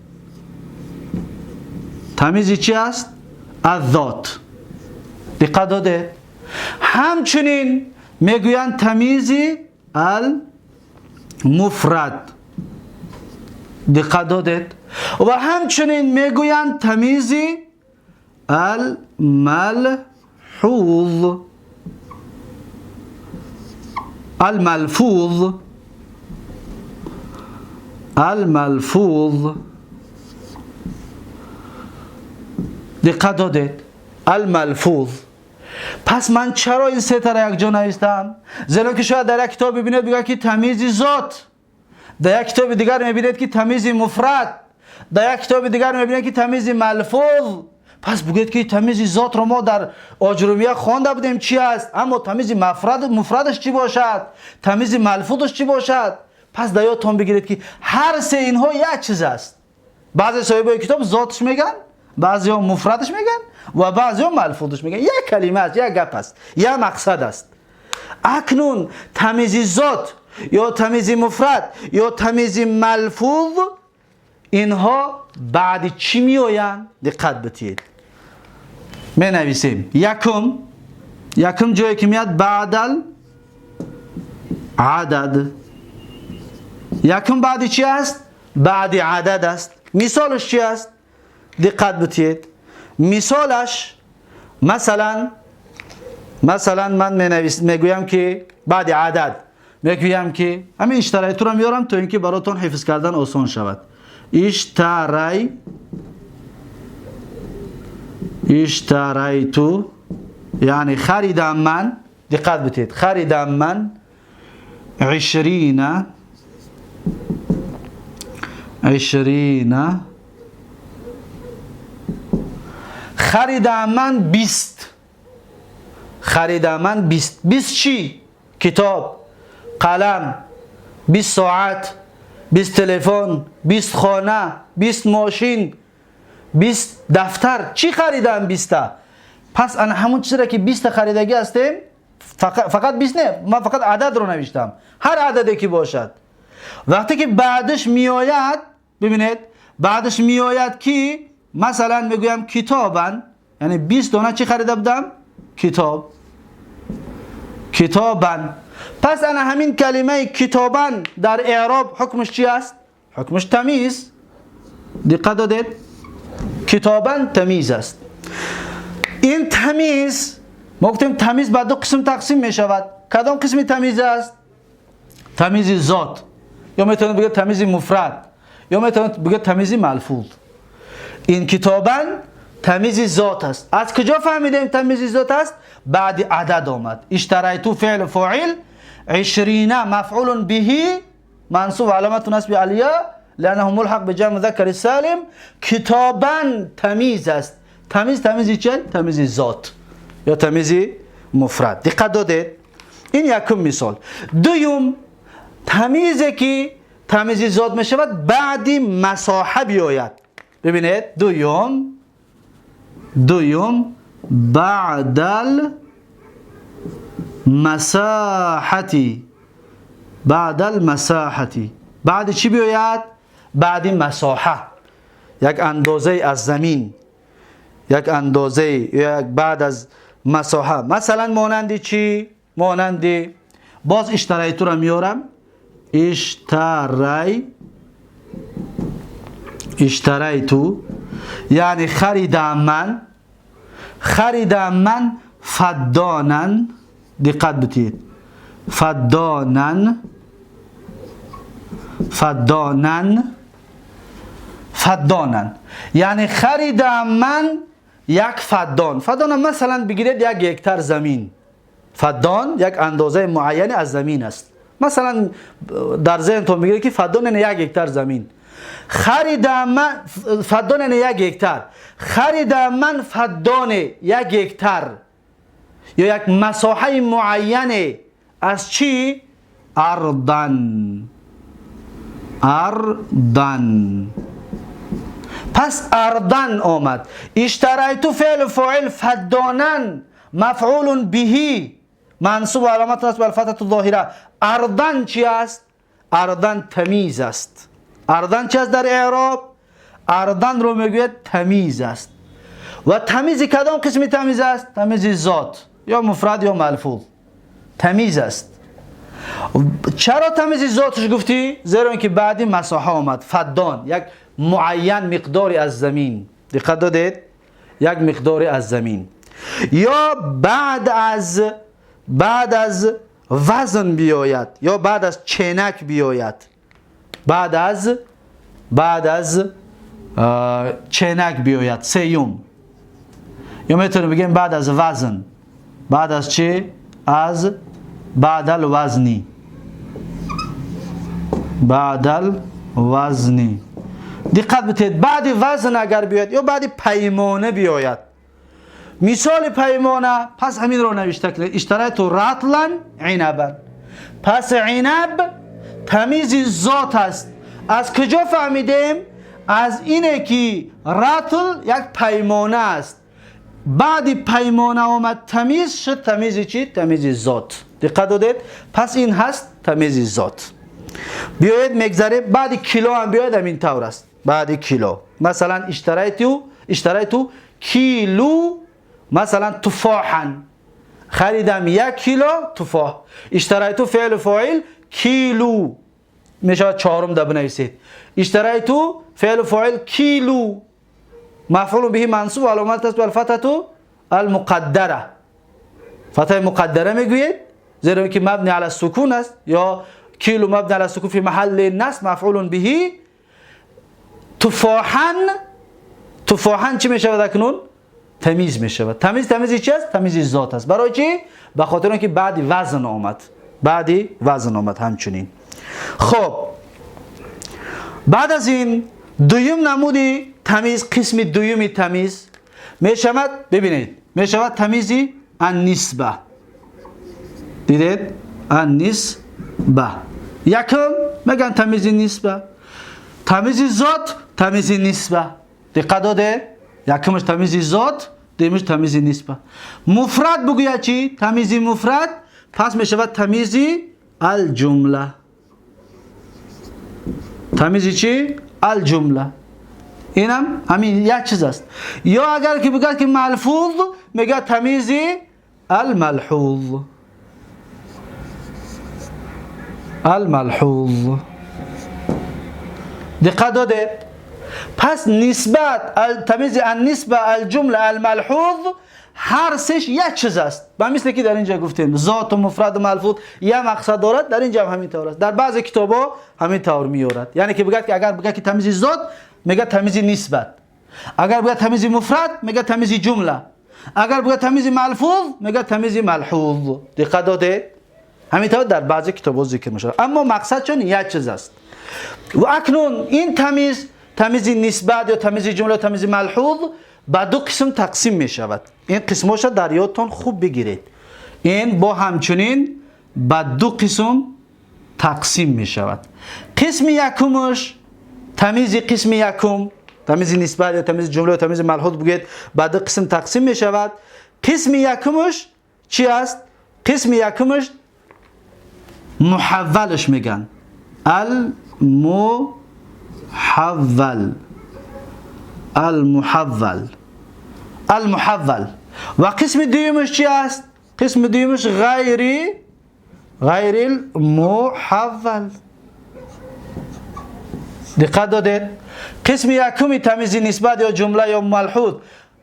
تمیزی چی است؟ از ذات. دقت داده؟ همچنین میگویند تمیزی المفرد. دقت دادید؟ و همچنین میگویند تمیزی الملحوظ، الملفوظ، الملفوظ. دقت دادید؟ الملفوظ. پس من چرا این سه تا را یک جا نوشتم؟ زیرا که شاید در یک کتاب ببینید بگه که تمیز ذات، در یک کتاب دیگر میبینید که تمیز مفرد، در یک کتاب دیگر میبینید که تمیز ملفوظ. پس بگوید که تمیز ذات رو ما در آجرومیه خوانده بودیم چی است، اما تمیز مفردش چی باشد، تمیز ملفوظش چی باشد؟ پس در یادتان بگیرید که هر سه اینها یک چیز است. بعضی صاحبای کتاب ذاتش میگن، بعضی ها مفردش میگن و بعضی ها ملفوظش میگن. یک کلمه است، یک گپ است، یک مقصد است. اکنون تمیز ذات یا تمیز مفرد یا تمیز ملفوظ، اینها بعد چی میآیند؟ دقت بتید. می نویسیم یکم جایی که میاد بعد العدد. یکم بعد چی است؟ بعد عدد است. مثالش چی است؟ دقت بتید. مثالش مثلا من میگویم که بعد عدد میگویم که همین اشترایت رو میارم تا اینکه براتون حفظ کردن آسان شود. اشتريت یعنی خریدم من. دقت بتید، خریدم من 20 خریدم من 20. خریدم من 20. 20 چی؟ کتاب، قلم، 20 ساعت، 20 تلفن، 20 خانه، 20 ماشین، 20 دفتر. چی خریدم 20 تا؟ پس انا همون چیزی را که 20 خریدگی هستیم، فقط 20 نه، من فقط عدد رو نوشتم، هر عددی که باشد. وقتی که بعدش میآید، ببینید بعدش میآید که مثلا میگویم کتابن، یعنی 20 دانه چی خریده بودم؟ کتاب. کتابن. پس انا همین کلمه کتابن در اعراب حکمش چی است؟ حکمش تمیز. دقت دادید؟ کتابن تمیز است. این تمیز، ما گفتیم تمیز به دو قسم تقسیم می شود. کدام قسم تمیز است؟ تمیز ذات، یا میتونید بگید تمیز مفرد، یا میتونید بگید تمیز ملفوظ. این کتابن تمیز ذات است. از کجا فهمیدیم تمیز ذات است؟ بعد عدد آمد. اشتریتو فعل فاعل، 20 مفعول به منصوب علامت نصب علیه لانه ملحق به جمع مذکر سالم. کتابن تمیز است. تمیز، تمیز چه؟ تمیز ذات یا تمیز مفرد. دقت دادید؟ این یکم مثال. دوم، تمیزی که تمیز ذات می شود بعد مساحه بیاید. ببینید، دوم بعد المساحتی. بعد المساحتی بعد چی بیاید؟ بعد مساحه، یک اندازه از زمین، یک اندازه، یک بعد از مساحه. مثلا مانند چی؟ مانند باز اشترایت رو میارم. اشتریتو یعنی خریدم من. خریدم من فدانن. دقت بتید، فدانن، فدانن، فدانن یعنی خریدم من یک فدان. فدان مثلا بگیرید یک هکتار زمین. فدان یک اندازه معینی از زمین است. مثلا در ذهنتون بگیرید که فدان یعنی یک هکتار زمین. خریدم من فدان یعنی یک هکتار. خریدم من فدان یک هکتار یا یک مساحه معینه از چی؟ اردن. اردن. پس اردن آمد. اشتریتو فعل فاعل، فدانن مفعول بهی منصوب علامت نصب الفتحه الظاهره. اردن چی است؟ اردن تمیز است. اردن چی است در اعراب؟ اردن رو میگوید تمیز است. و تمیز کدام قسم تمیز است؟ تمیز ذات، یا مفرد یا ملفوظ. تمیز است. چرا تمیز ذاتش گفتی؟ زیرا اینکه بعدی مساحه آمد. فدان یک معین مقداری از زمین. دقت دادید؟ یک مقداری از زمین. یا بعد از وزن بیاید، یا بعد از چنک بیاید. بعد از چنک بیاید. سیوم. یا میتونیم بگیم بعد از وزن. بعد از چی؟ از بعد الوزنی. بعد الوزنی. Диққат битед, баъди вазн агар биёяд ё баъди паймона биёяд, мисоли паймона, пас ҳаминро навишта кунед: اشتريت رطلا عنبا. پس عنب تمیز ذات است. از کجا فهمیدیم؟ از اینه که رطل یک پیمانه است، بعد پیمانه آمد تمیز شد. تمیز چی؟ تمیز ذات. دقت دادید؟ پس این هست تمیز ذات. بیاید میگذره بعد کیلو هم بیاید همین طور است. بعد کیلو مثلا اشتريت کیلو مثلا تفاحا، خریدم 1 کیلو تفاح. اشتريت فعل فاعل کیلو میشه چهارم ده بنویسید. اشتريت فعل فاعل کیلو مفعول به منصوب و علامت است الفتحه المقدره. فتحه مقدره میگویید زیرا که مبنی علی السکون است، یا کیلو مبنی علی السکون فی محل نصب مفعول به. تفاحا، تفاحا چی میشود اکنون؟ تمیز میشود. تمیز چی است؟ تمیز ذات است. برای چی؟ به خاطر اینکه بعد وزن آمد. بعد وزن آمد همچنین. خب بعد از این دویم نمودی تمیز، قسم دویمی تمیز میشود، ببینید میشود تمیزی النسبه. دیدید؟ النسبه. یکم میگن تمیز نسبه، تمیز ذات، تمیز نسبه. دقت داده؟ یکمش تمیز ذات، دومش تمیز نسبه. مفرد بگوید چی؟ تمیز مفرد، پس میشود تمیز الجمله. تمیز چی؟ الجمله. اینم همین یک چیز است. یا اگر که بگه که ملفوظ، میگه تمیز الملحوظ. الملحوظ. دقت داده؟ پس نسبت تمیز النسبه، الجمله، الملحوظ هر سش یک چیز است. به مثل که در اینجا گفتیم ذات و مفرد و ملفوظ یک مقصد دارد، در اینجا هم همین طور است. در بعض کتاب‌ها همین طور میورد. یعنی که بگه که اگر بگه که تمیز ذات، میگه تمیز نسبت. اگر بگه تمیز مفرد، میگه تمیز جمله. اگر بگه تمیز ملفوظ، میگه تمیز ملحوظ. دقت داده؟ همین طور در بعضی کتاب‌ها ذکر میشه. اما مقصد چون یک چیز است. و اکنون این تمیز، تمیز نسبت یا تمیز جمله، تمیز ملحوظ به دو قسم تقسیم می شود. این قسم‌هاش در یادتان خوب بگیرید. این با همچنین به دو قسم تقسیم می شود. قسم یکمش تمیز قسم یکم، تمیز نسبت یا تمیز جمله یا تمیز ملحوظ بگید، به دو قسم تقسیم می شود. قسم یکمش چی است؟ قسم یکمش محولش میگن، المحول. المحول، المحول. و قسم دومش چی است؟ قسم دومش غیر المحول. دقت دادید؟ قسم یکم تمیز نسبت یا جمله یا ملحوظ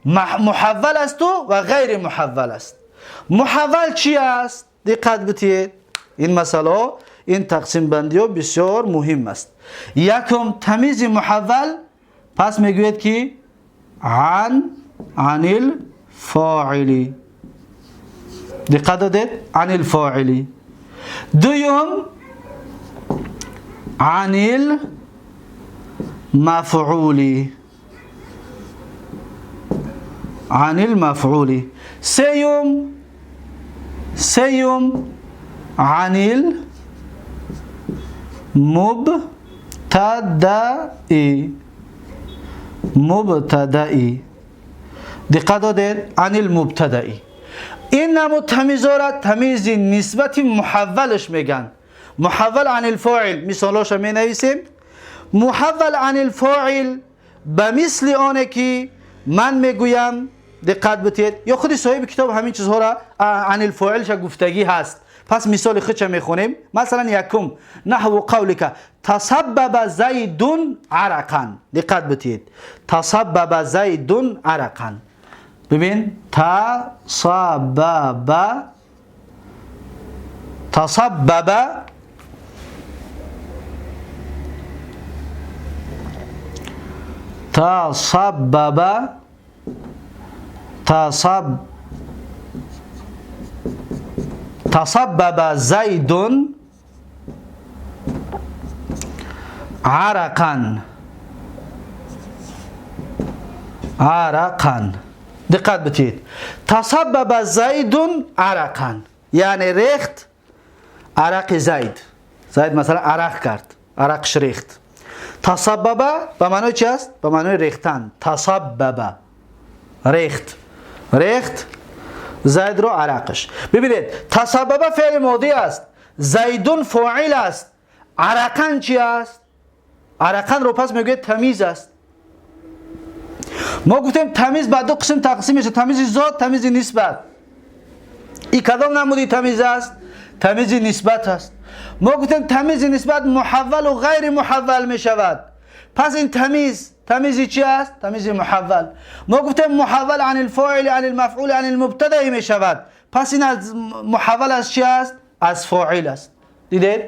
محول است و غیر محول است. محول چی است؟ دقت بدید. این مسئله، این تقسیم بندی ها بسیار مهم است. یکم تمیز محول، پس میگوید که عن الفاعل. دقت دادید؟ عن الفاعل. دوم عن المفعول. عن المفعول. سيوم عن المبتدأ. مبتدأ. دقت دادید؟ عن المبتدأ. این نمود تمیز را تمیز نسبت محولش میگن. محول عن الفاعل، مثالش می نویسیم. محول عن الفاعل به مثل آنه که من میگویم، دقت بدید، یا خود صاحب کتاب همین چیزها را عن الفاعل گفتگی هست. پس مثال خودش میخونیم. مثلا یکم نحو قولک تسبب زید عرقا. دقت بدید، تسبب زید عرقا. ببین تسبب، تسبب تسبب تسبب زید عرقا. عرقا. دقت بتید. تسبب زید عرقا یعنی ریخت عرق زید. زید مثلا عرق کرد، عرقش ریخت. تسبب به معنای چی است؟ به معنای ریختن. تسبب ریخت، ریخت زید رو عرقش. ببینید تسبب فعل ماضی است، زیدون فاعل است، عرقن چی است؟ عرقن رو پس میگه تمیز است. ما گفتیم تمیز به دو قسم تقسیم میشه، تمیز ذات، تمیز نسبت. این کدام نمودی تمیز است؟ تمیز نسبت است. ما گفتیم تمیز نسبت محول و غیر محول می شود. پس این تمیز، تمیزی چی است؟ تمیز محول. ما گفتیم محول عن الفاعل عن المفعول عن المبتدا می شود. پس این از محول از چی است؟ از فاعل است. دیدید؟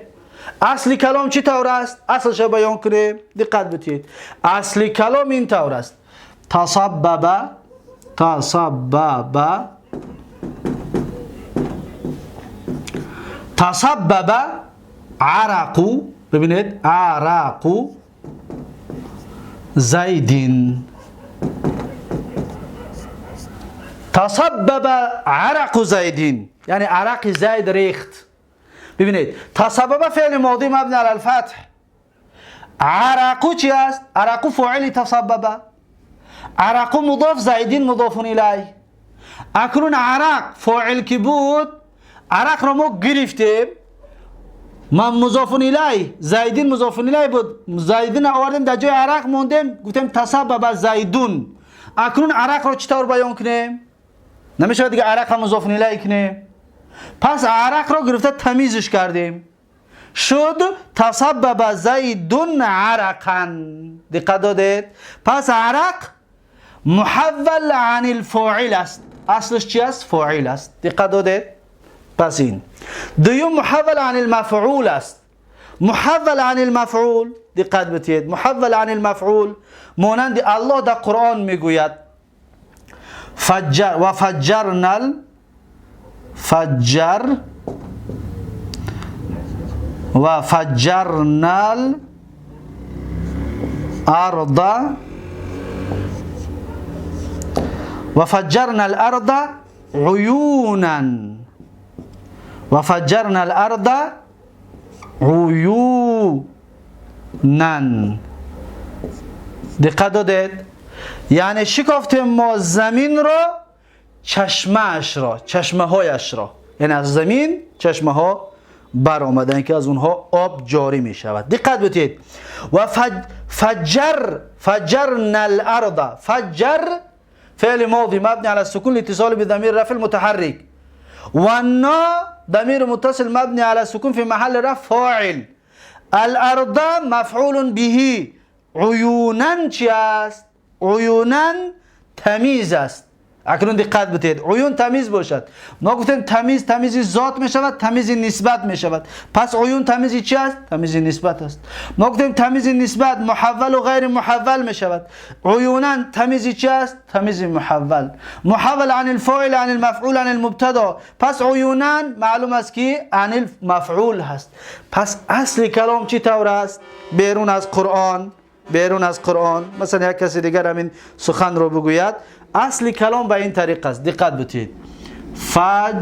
اصل کلام چی طور است؟ اصلش بیان کنیم، دقت بدید. اصل کلام این طور است: تسبب، تسبب، تسبب عرق. ببینید عرق زیدین. تسبب عرق زیدین یعنی عرق زید ریخت. ببینید تسبب فعل ماضی مبنی علی الفتح. عرق چی است؟ عرق فاعل تسبب، عرق مضاف، زیدین مضاف الیه. اکنون عرق فاعل که بود، عرق را ما گرفتیم، ما مضاف الیه، زیدین مضاف الیه بود، زیدین آوردیم در جای عرق موندیم، گفتیم تسبب زیدون. اکنون عرق را چطور بیان کنیم؟ نمیشه دیگه عرق هم مضاف الیه کنیم. پس عرق را گرفته تمیزش کردیم، شد تسبب زیدون عرقا. دقت دادید؟ پس عرق محول عن الفاعل است. اصلش چی است؟ فاعل است. دقت دادید؟ پس این دوم محول عن المفعول است. محول عن المفعول، دقت بدید، محول عن المفعول مانند الله در قرآن میگوید فجر و فجرنا فجر و فجرنا الارض و فجرنا الارض عیونا و فجرنا الارض عیونا. دقت دادید؟ یعنی شکافتیم ما زمین را، چشمه‌اش را، چشمه هایش را، یعنی از زمین چشمه ها بر آمدن که از اونها آب جاری می شود. دقت بدید. و فجر، فجرنا الارض، فجر فعل ماضی مبنی علی السکون لاتصال بضمیر رفع المتحرک، و نا ضمیر متصل مبنی علی السکون فی محل رفع فاعل، الارض مفعول به، عیونا چی است؟ عیونا تمیز است. اکنون دقت بدید، عیون تمیز باشد. ما گفتیم تمیز، تمیزی ذات می شود، تمیزی نسبت می شود. پس عیون تمیزی چی است؟ تمیزی نسبت است. ما گفتیم تمیزی نسبت محول و غیر محول می شود. عیونا تمیزی چی است؟ تمیزی محول، محول عن الفاعل عن المفعول عن المبتدا. پس عیونا معلوم است که عن المفعول هست. پس اصل کلام چی طور است؟ بیرون از قرآن، بیرون از قرآن مثلا یک کسی دیگر همین سخن رو بگوید، اصل کلام به این طریق است. دقت بدید. فجر،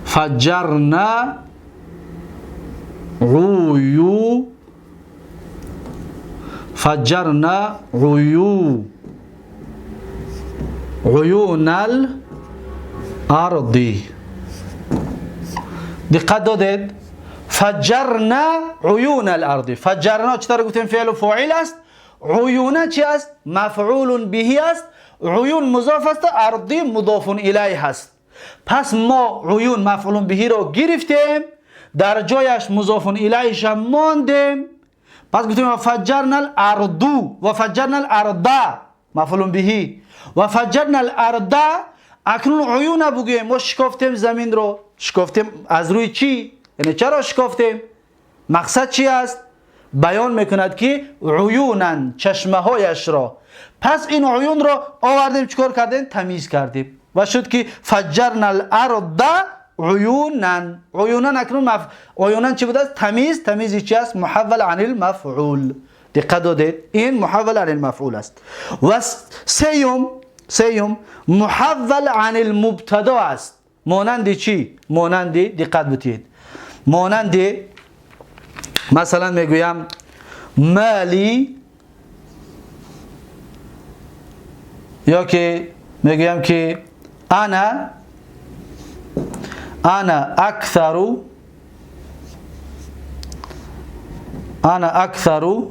فجرنا عیو، فجرنا عیو، عیون الارض. دقت دادید؟ فجرنا عیون الارض. فجرنا چطور گفتیم فعل و فاعل است، عیون چی است؟ مفعول به است، عیون مضاف است، ارضی مضاف الیه است. پس ما عیون مفعول به را گرفتیم، در جایش مضاف الیهش ماندیم. پس گفتیم فجرنا الارض و فجرنا الارض مفعول به و فجرنا الارض. اکنون عیون بگوییم ما شکافتیم زمین رو، شکافتیم از روی چی؟ یعنی چرا شکافتیم؟ مقصد چی است؟ بیان میکند که عیونن، چشمه هایش را. پس این عیون را آوردیم چیکار کردیم؟ تمیز کردیم و شد که فجرنا الارض عیونا. عیونا اکنون عیونا چی بوده است؟ تمیز. تمیزی چی است؟ محول عن المفعول. دقت دادید؟ این محول عن المفعول است. و سیوم محول عن المبتدا است. مانند چی؟ مانند، دقت بدید، مانند مثلا میگویم مالی، یا که میگویم که انا اکثر، انا اکثر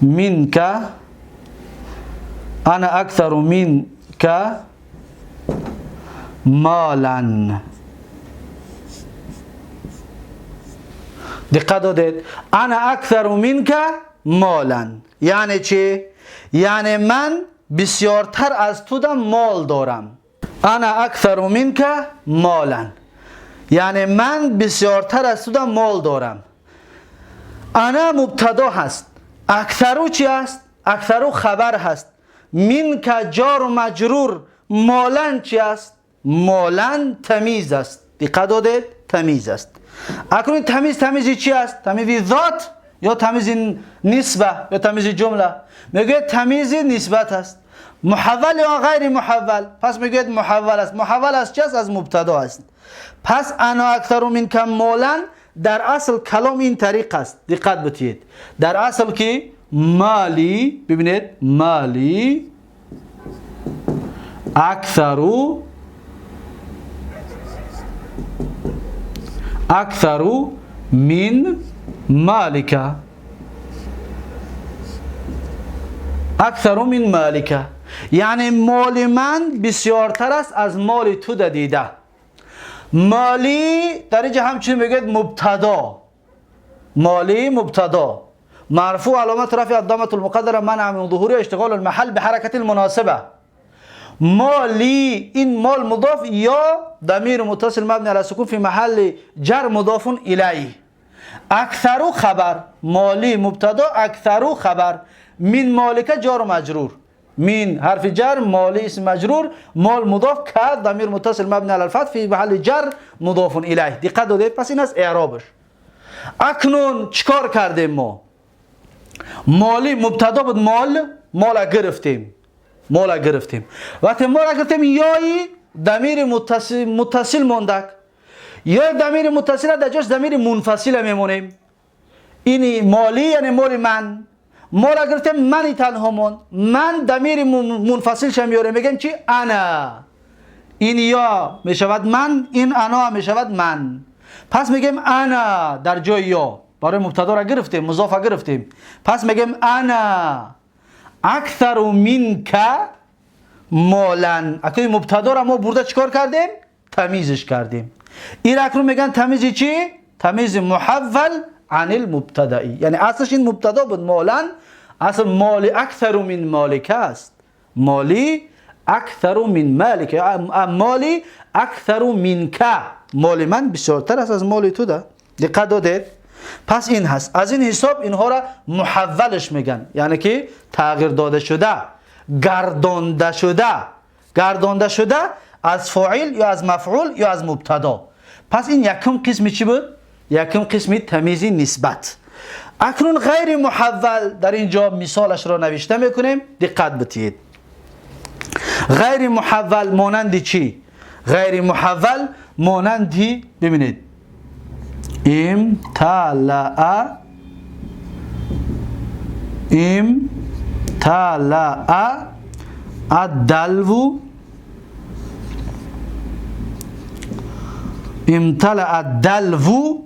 منك، انا اکثر منك مالا. دقت دادید؟ انا اکثر منك مالا یعنی چی؟ یعنی من بسیارتر از تو مال دارم. انا اکثر منك مالا یعنی من بسیارتر از تو مال دارم. انا مبتدا هست، اکثرو چی است؟ اکثرو خبر هست. منك جار و مجرور، مالن چی است؟ مالن تمیز است. دقت دادید؟ تمیز است. اکنون تمیز، تمیزی چی است؟ تمیز ذات یا تمیز نسبه یا تمیز جمله؟ میگه تمیز نسبت است. محول یا غیر محول؟ پس میگه محول است. محول از چی است؟ از مبتدا است. پس انا اکثر منک مالن در اصل کلام این طریق است. دقت بدید، در اصل که مالی، ببینید، مالی اکثر، اکثر من مالک، اکثر من مالک یعنی مال من بسیارتر است از مال تو دیده. مالی در اینجا همچنین میگه مبتدا، مالی مبتدا مرفوع علامت رفع الضمة المقدرة منع من ظهور اشتغال المحل بحركة المناسبة. مالی این مال مضاف یا ضمیر متصل مبنی على السکون فی محل جر مضاف الیه. اکثر خبر، مالی مبتدا، اکثر خبر، من مالک جار و مجرور، من حرف جر، مالی اسم مجرور، مال مضاف، که ضمیر متصل مبنی علی الفتح فی محل جر مضاف الیه. دقت دادید؟ پس این است اعرابش. اکنون چیکار کردیم ما؟ مالی مبتدا بود، مال، مال گرفتیم، مال گرفتیم. وقتی مال گرفتیم یای ضمیر متصل ماندک، یا ضمیر متصل در جاش ضمیر منفصل میمونیم. این مالی یعنی مال من، مال گرفتیم، منی تنها ماند، من ضمیر منفصل شم میاریم، میگیم چی؟ انا. این یا میشود من، این انا میشود من. پس میگیم انا در جای یا، برای مبتدا را گرفتیم، مضاف گرفتیم. پس میگیم انا اکثر منک مالا. اکنون مبتدا را ما برده چیکار کردیم؟ تمیزش کردیم. این اکنون میگن تمیز چی؟ تمیز محول عن المبتدئی. یعنی اصلش این مبتدا بود، مالا، اصل مال اکثر من مالک است. مالی اکثر من مالک، مالی اکثر منک، مال من بسیارتر است از مال تو ده. دقت دادید؟ پس این هست. از این حساب اینها را محولش میگن، یعنی که تغییر داده شده، گردانده شده، گردانده شده از فاعل یا از مفعول یا از مبتدا. پس این یکم قسم چی بود؟ یکم قسم تمیز نسبت. اکنون غیر محول در اینجا مثالش را نوشته میکنیم، دقت بدید. غیر محول مانند چی؟ غیر محول مانند، ببینید، امتلأ، امتلأ الدلو، امتلأ الدلو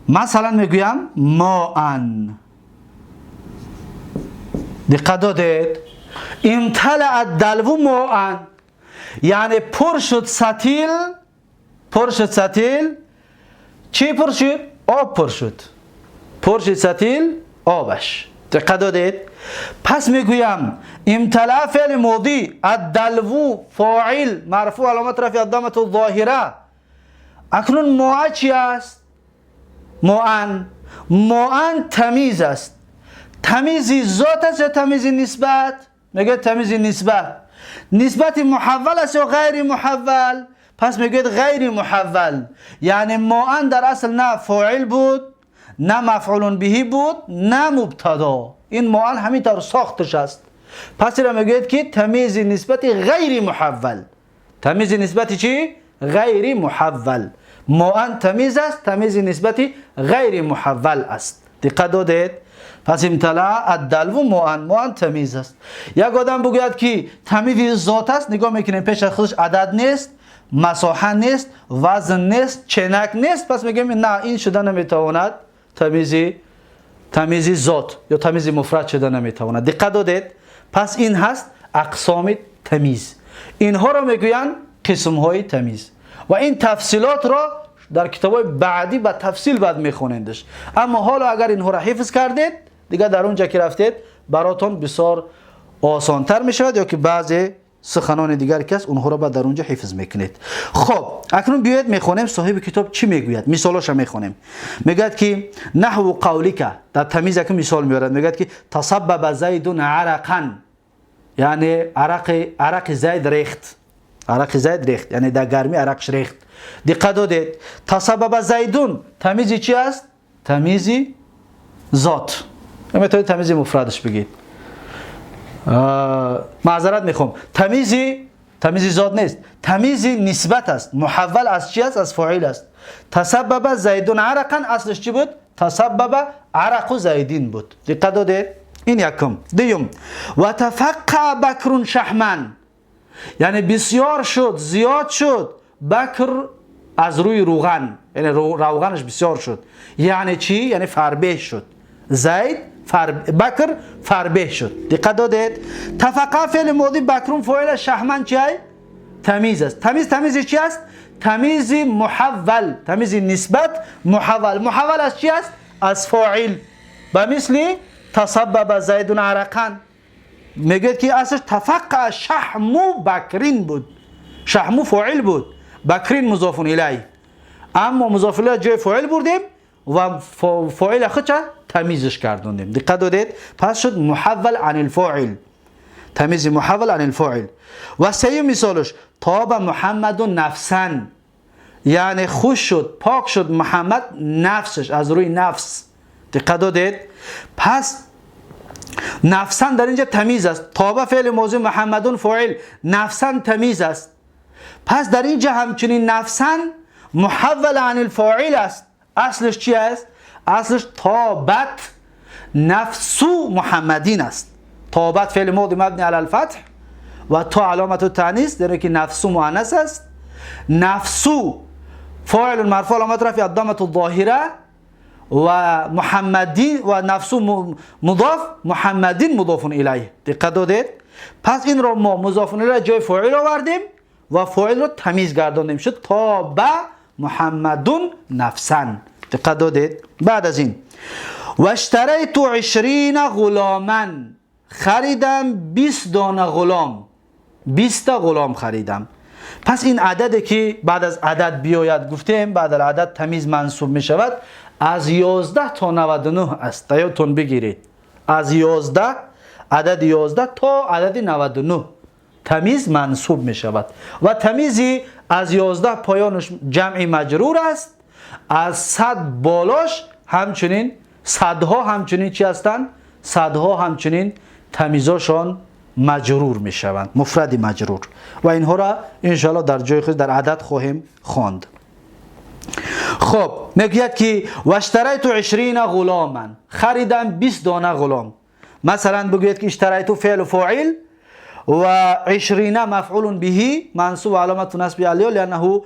مثلا میگویم ماء. دقت دادید؟ امتلأ الدلو ماء یعنی پر شد سطیل، پر شد سطیل، چی پر شد؟ آب پر شد، پر شد سطیل آبش. دقت دادید؟ پس میگویم امتلأ فعل ماضی، الدلو فاعل مرفوع علامت رفع الضمة الظاهرة. اکنون ماء چی است؟ ماء، ماء تمیز است. تمیزی ذات است یا تمیز نسبت؟ میگه تمیز نسبت. نسبت محول است یا غیر محول؟ پس میگه غیر محول، یعنی ماء در اصل نه فاعل بود نه مفعول به بود نه مبتدا، این ماء همین طور ساختش است. پس را میگوید که تمیز نسبت غیر محول. تمیز نسبت چی؟ غیر محول. ماء تمیز است، تمیز نسبت غیر محول است. دقت دادید؟ پس امتلأ الدلو ماء، ماء تمیز است. یک آدم بگوید که تمیز ذات است، نگاه میکنیم پیش از خودش عدد نیست، مساحه نیست، وزن نیست، چنک نیست، پس میگیم نه، این شده نمیتواند تمیز ذات یا تمیز مفرد شده نمیتواند. دقت دادید؟ پس این هست اقسام تمیز. اینها را میگویند قسم های تمیز و این تفصیلات را در کتاب های بعدی با تفصیل بعد میخونندش. اما حالا اگر اینها را حفظ کردید دیگه در اونجا که رفتید براتون بسیار آسانتر میشود، یا که بعضی سخنان دیگر کس اونها را بعد در اونجا حفظ میکنید. خب اکنون بیاید میخونیم صاحب کتاب چی میگوید، مثالاشو میخونیم. میگوید که نحو قولک، در تمیز که مثال میارد، میگوید که تسبب زید عرقا، یعنی عرق زید ریخت، عرق زید ریخت، یعنی در گرمی عرقش ریخت. دقت دادید؟ تسبب زیدون تمیزی چی است؟ تمیزی ذات. میتونید تمیزی مفردش بگید. معذرت میخوام، تمیزی ذات نیست، تمیزی نسبت است. محول از چی است؟ از فاعل است. تسبب زیدون عرقا اصلش چی بود؟ تسبب عرق زیدین بود. دقت دادید؟ این یکم. دوم، و تفقع بکر شحما، یعنی بسیار شد، زیاد شد بکر از روی روغن، یعنی روغنش بسیار شد. یعنی چی؟ یعنی فربه شد. زید بکر فربه شد. دقت دادید؟ تفقع فعل ماضی، بکرون فاعل، شحمن چی؟ تمیز است. تمیز چی است؟ تمیز محول، تمیز نسبت محول. محول از چی است؟ از فاعل. به مثل تسبب زید عرقا، میگه که اصلش تفقع شحم بکرین بود، شحم فاعل بود، بکرین مضاف الیه، اما مضاف الیه جای فاعل بردیم و فاعل خودش تمیزش کردوندیم. دقت دادید؟ پس شد محول عن الفاعل، تمیز محول عن الفاعل. و سه مثالش طاب محمد نفسا، یعنی خوش شد، پاک شد محمد نفسش، از روی نفس. دقت دادید؟ پس نفسا در اینجا تمیز است. طاب فعل ماضی، محمدون فاعل، نفسا تمیز است. پس در اینجا همچنین نفسا محول عن الفاعل است. اصلش چی است؟ اصلش طابت نفسو محمدین است. طابت فعل ماضی مبنی علی الفتح و تا علامت التانیث، در که نفسو مؤنث است. نفسو فاعل مرفوع علامت رفع الضمه الظاهره و محمدین و نفسو مضاف، محمدین مضاف الیه. دقت دادید؟ پس این را ما مضاف الیه جای فاعل آوردیم و فاعل را تمیز گرداندیم، شد طاب محمدون نفسا. دقت دادید؟ بعد از این و اشتریت 20 غلاما، خریدم 20 دانه غلام، 20 غلام خریدم. پس این عددی که بعد از عدد بیاید، گفتیم بعد از عدد تمیز منصوب می شود، از 11 تا 99 است. یادتون بگیرید از 11، عدد 11 تا عدد 99 تمیز منصوب می شود و تمیزی از 11 پایانش جمع مجرور است، از 100 بالاش همچنین صدها همچنین چی هستند؟ صدها همچنین تمیزاشان مجرور می شوند، مفرد مجرور. و اینها را انشاءالله در جای خود در عدد خواهیم خواند. خب میگوید که و اشتریت 20 غلاما، خریدم 20 دانه غلام. مثلا بگوید که اشتریت فعل فاعل و 20 مفعول به منصوب علامت نصب الیاء لانه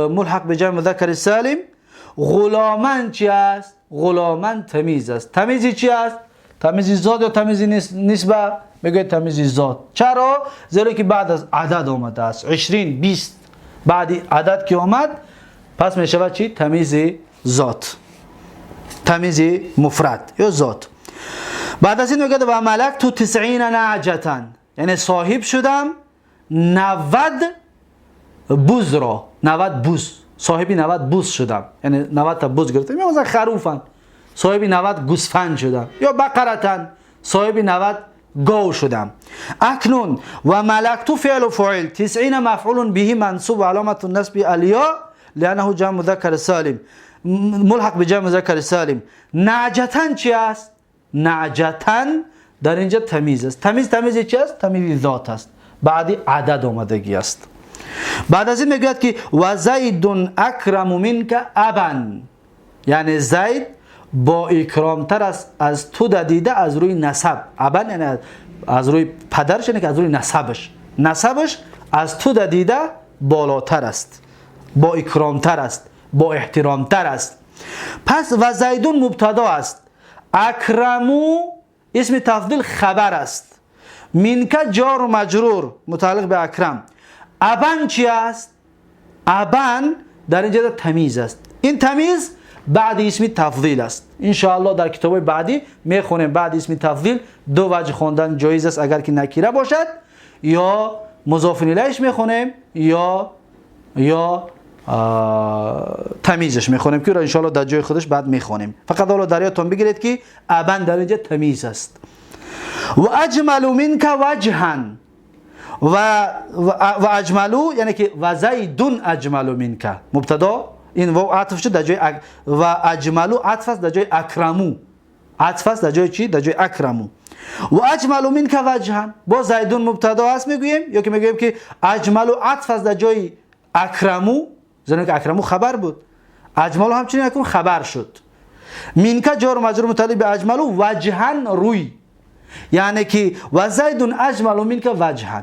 ملحق به جمع مذکر سالم. غلاما چی است؟ غلاما تمیز است. تمیزی چی است؟ تمیزی ذات یا تمیزی نسبه؟ میگه تمیزی ذات. چرا؟ زیرا که بعد از عدد آمده است. 20 20 بعد عدد که آمد پس می شود چی؟ تمیز ذات، تمیز مفرد یا ذات. بعد از این میگه و ملکت 90 نعجة، یعنی صاحب شدم 90 بز را، 90 بز، صاحب 90 بز شدم، یعنی 90 تا بز گرفتم، یا مثلا خروفن صاحب 90 گوسفند شدم، یا بقرتن صاحب 90 گاو شدم. اکنون و ملکت فعل فاعل 90 مفعول به منصوب علامت النصب الیا لانه جمع مذکر سالم. ملحق به جمع مذکر سالم. نعجة چی است؟ نعجة در اینجا تمیز است. تمیز، تمیز چی است؟ تمیز ذات است، بعدی عدد آمدگی است. بعد از این میگوید که و زید اکرم منک ابا، یعنی زید با اکرامتر است از تو دیده از روی نسب. ابا یعنی از روی پدرش، یعنی از روی نسبش، نسبش از تو دیده بالاتر است، با اکرامتر است، با احترامتر است. پس و زیدون مبتدا است، اکرمو اسم تفضیل خبر است، منک جار و مجرور متعلق به اکرم. ابا چی است؟ ابا در اینجا تمیز است. این تمیز بعد اسم تفضیل است. انشاءالله در کتاب بعدی میخونیم بعد اسم تفضیل دو وجه خواندن جایز است، اگر که نکیره باشد یا مضاف الیهش میخونیم یا تمیزش میخونیم که انشاءالله در جای خودش بعد میخونیم. فقط حالا در یادتون بگیرید که ابا در اینجا تمیز است. و اجمل منک وجها، و اجملو یعنی که و زیدون اجمل منک مبتدا، این واو عطف شد در جای و اجملو عطف است در جای اکرمو، عطف است در جای چی؟ در جای اکرمو. و اجمل منک وجها، با زیدون مبتدا است میگوییم، یا که میگوییم که اجملو عطف است در جای اکرمو، زنی که اکرمو خبر بود، اجملو همچنین اکرم خبر شد. منک جار و مجرور متعلق به اجملو، وجها روی، یعنی که و زیدون اجمل منک وجها،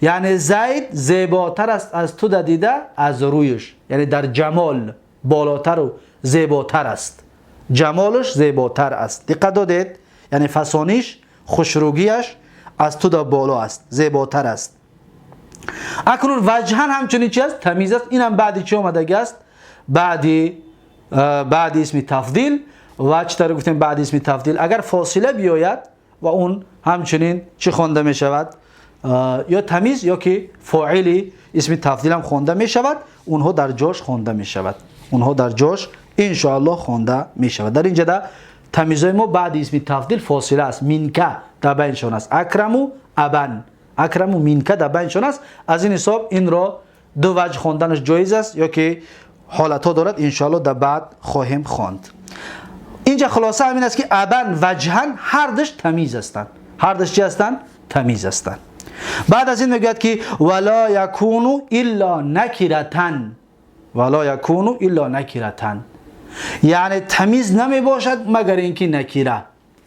یعنی زید زیباتر است از تو دیده از رویش، یعنی در جمال بالاتر و زیباتر است، جمالش زیباتر است. دقت دادید؟ یعنی فسانیش، خوشروگیش از تو در بالا است، زیباتر است. اکنون وجهن همچنین چی است؟ تمیز است. اینم بعدی چی آمدگی است؟ بعد اسم تفضیل. و چطور گفتیم بعد اسم تفضیل اگر فاصله بیاید و اون همچنین چی خوانده می شود؟ یا تمیز یا که فاعلی اسم تفضیل هم خوانده می شود، اونها در جاش خوانده می شود، اونها در جاش انشاءالله خوانده می شود. در اینجا در تمیزهای ما بعد اسم تفضیل فاصله است، منکه در بینشان است، اکرمو ابن، اکرمو منکه در بینشان است. از این حساب این را دو وجه خواندنش جایز است یا که حالت ها دارد، انشاءالله در بعد خواهیم خواند. اینجا خلاصه همین است که ابن وجهن هر دوش تمیز هستند، هر دوش چی هستند؟ تمیز هستند. بعد از این میگوید که ولا یکون الا نکرتن، ولا یکون الا نکرتن، یعنی تمیز نمی باشد مگر اینکه نکیره.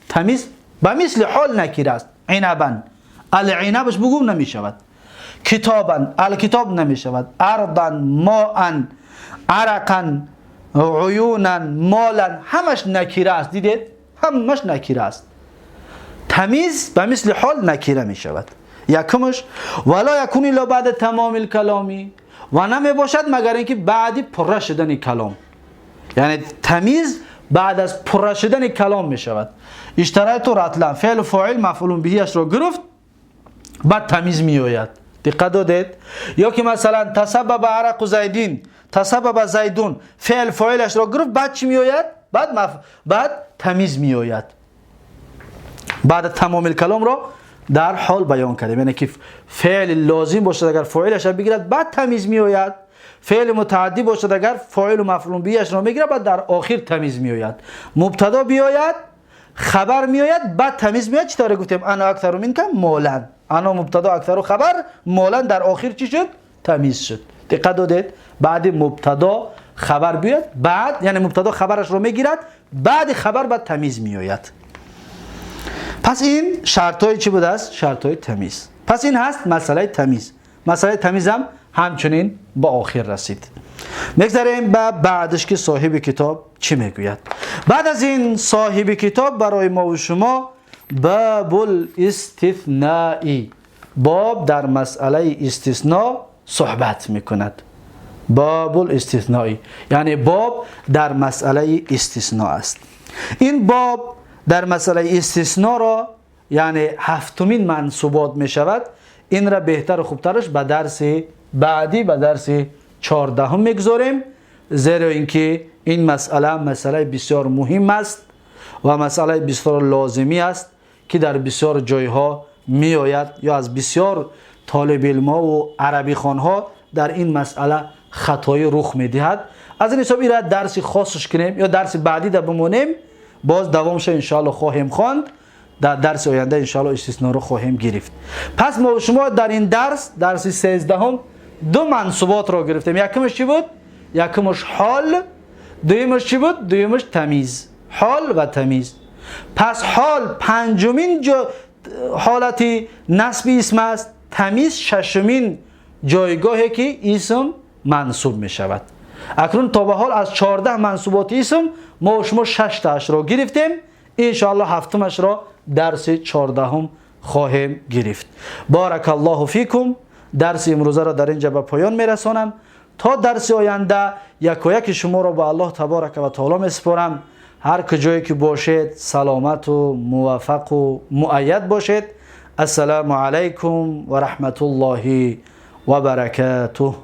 تمیز به مثل حال نکیره است. عنبا، العنبش بگو نمی شود، کتابا، الکتاب نمی شود، ارضا، ماء، عرقا، عیونا، مالا، همش نکیره است. دیدید؟ همش نکیره است. تمیز به مثل حال نکیره می شود. یکمش ولا یکون الا بعد تمام الکلامی، و نمی باشد مگر اینکه بعد پره شدن کلام، یعنی تمیز بعد از پره شدن کلام می شود. اشترایت رطلا، فعل فاعل مفعول بهش را گرفت، بعد تمیز می آید. دقت دادید؟ یا که مثلا تسبب عرق زیدین، تسبب زیدون، فعل فاعلش را گرفت، بعد چی می آید؟ بعد تمیز می آید. بعد تمام الکلام را در حال بیان کردیم، یعنی که فعل لازم باشد اگر فاعلش را بگیرد بعد تمیز می آید، فعل متعدی باشد اگر فاعل و مفعول بهش را میگیرد بعد در آخر تمیز می آید. مبتدا بیاید، خبر می آید، بعد تمیز می آید. چطور گفتیم؟ انا اکثر منک مالا، انا مبتدا، اکثر خبر، مالا در آخر چی شد؟ تمیز شد. دقت دادید؟ بعد مبتدا خبر بیاد، بعد یعنی مبتدا خبرش رو میگیرد، بعد خبر بعد تمیز می آید. پس این شرطای چی بوده است؟ شرطای تمیز. پس این هست مسئله تمیز. مسئله تمیز هم همچنین با آخر رسید. میگذریم به بعدش که صاحب کتاب چی میگوید. بعد از این صاحب کتاب برای ما و شما باب الاستثناء، باب در مسئله استثناء صحبت میکند. باب الاستثناء یعنی باب در مسئله استثناء است. این باب در مسئله استثناء را یعنی هفتمین منصوبات می شود. این را بهتر و خوبترش به درس بعدی، به درس 14 میگذاریم، زیرا اینکه این مسئله مسئله بسیار مهم است و مسئله بسیار لازمی است که در بسیار جایها می آید یا از بسیار طالب علم ها و عربی خوانها در این مسئله хатоӣ рух медиҳад. Аз ин ҳисоб ира дарси хосш кунем ё дарси баъдӣ да бимонем, боз давомша иншоалло хоҳем хонд. Дар дарси оянда иншоалло истисноро хоҳем гирифт. Пас мо шумо дар ин дарс, дарси 13-ум, ду мансуботро гирифтем. Якумаш чӣ буд? Якумаш ҳол, дуюмаш чӣ буд? Дуюмаш тамиз. Ҳол ва тамиз. Пас ҳол панҷумин ҳолати насби исм аст, тамиз шашумин ҷойгоҳе ки исм мансуб мешавад. Акнун то ба ҳол аз 14 мансуботи исм мо шумо шаштаашро гирифтем. Иншоалло ҳафтумашро дарси 14-ум хоҳем гирифт. Баракаллоҳу фикум. Дарси имрӯзаро дар ин ҷа ба поён мерасонам. То дарси оянда якояки шуморо ба Аллоҳ таборака ва таоло месупорам. Ҳар куҷое ки бошед, саломату муваффақу муайяд бошед. Ассалому алайкум ва раҳматуллоҳи ва баракатуҳ.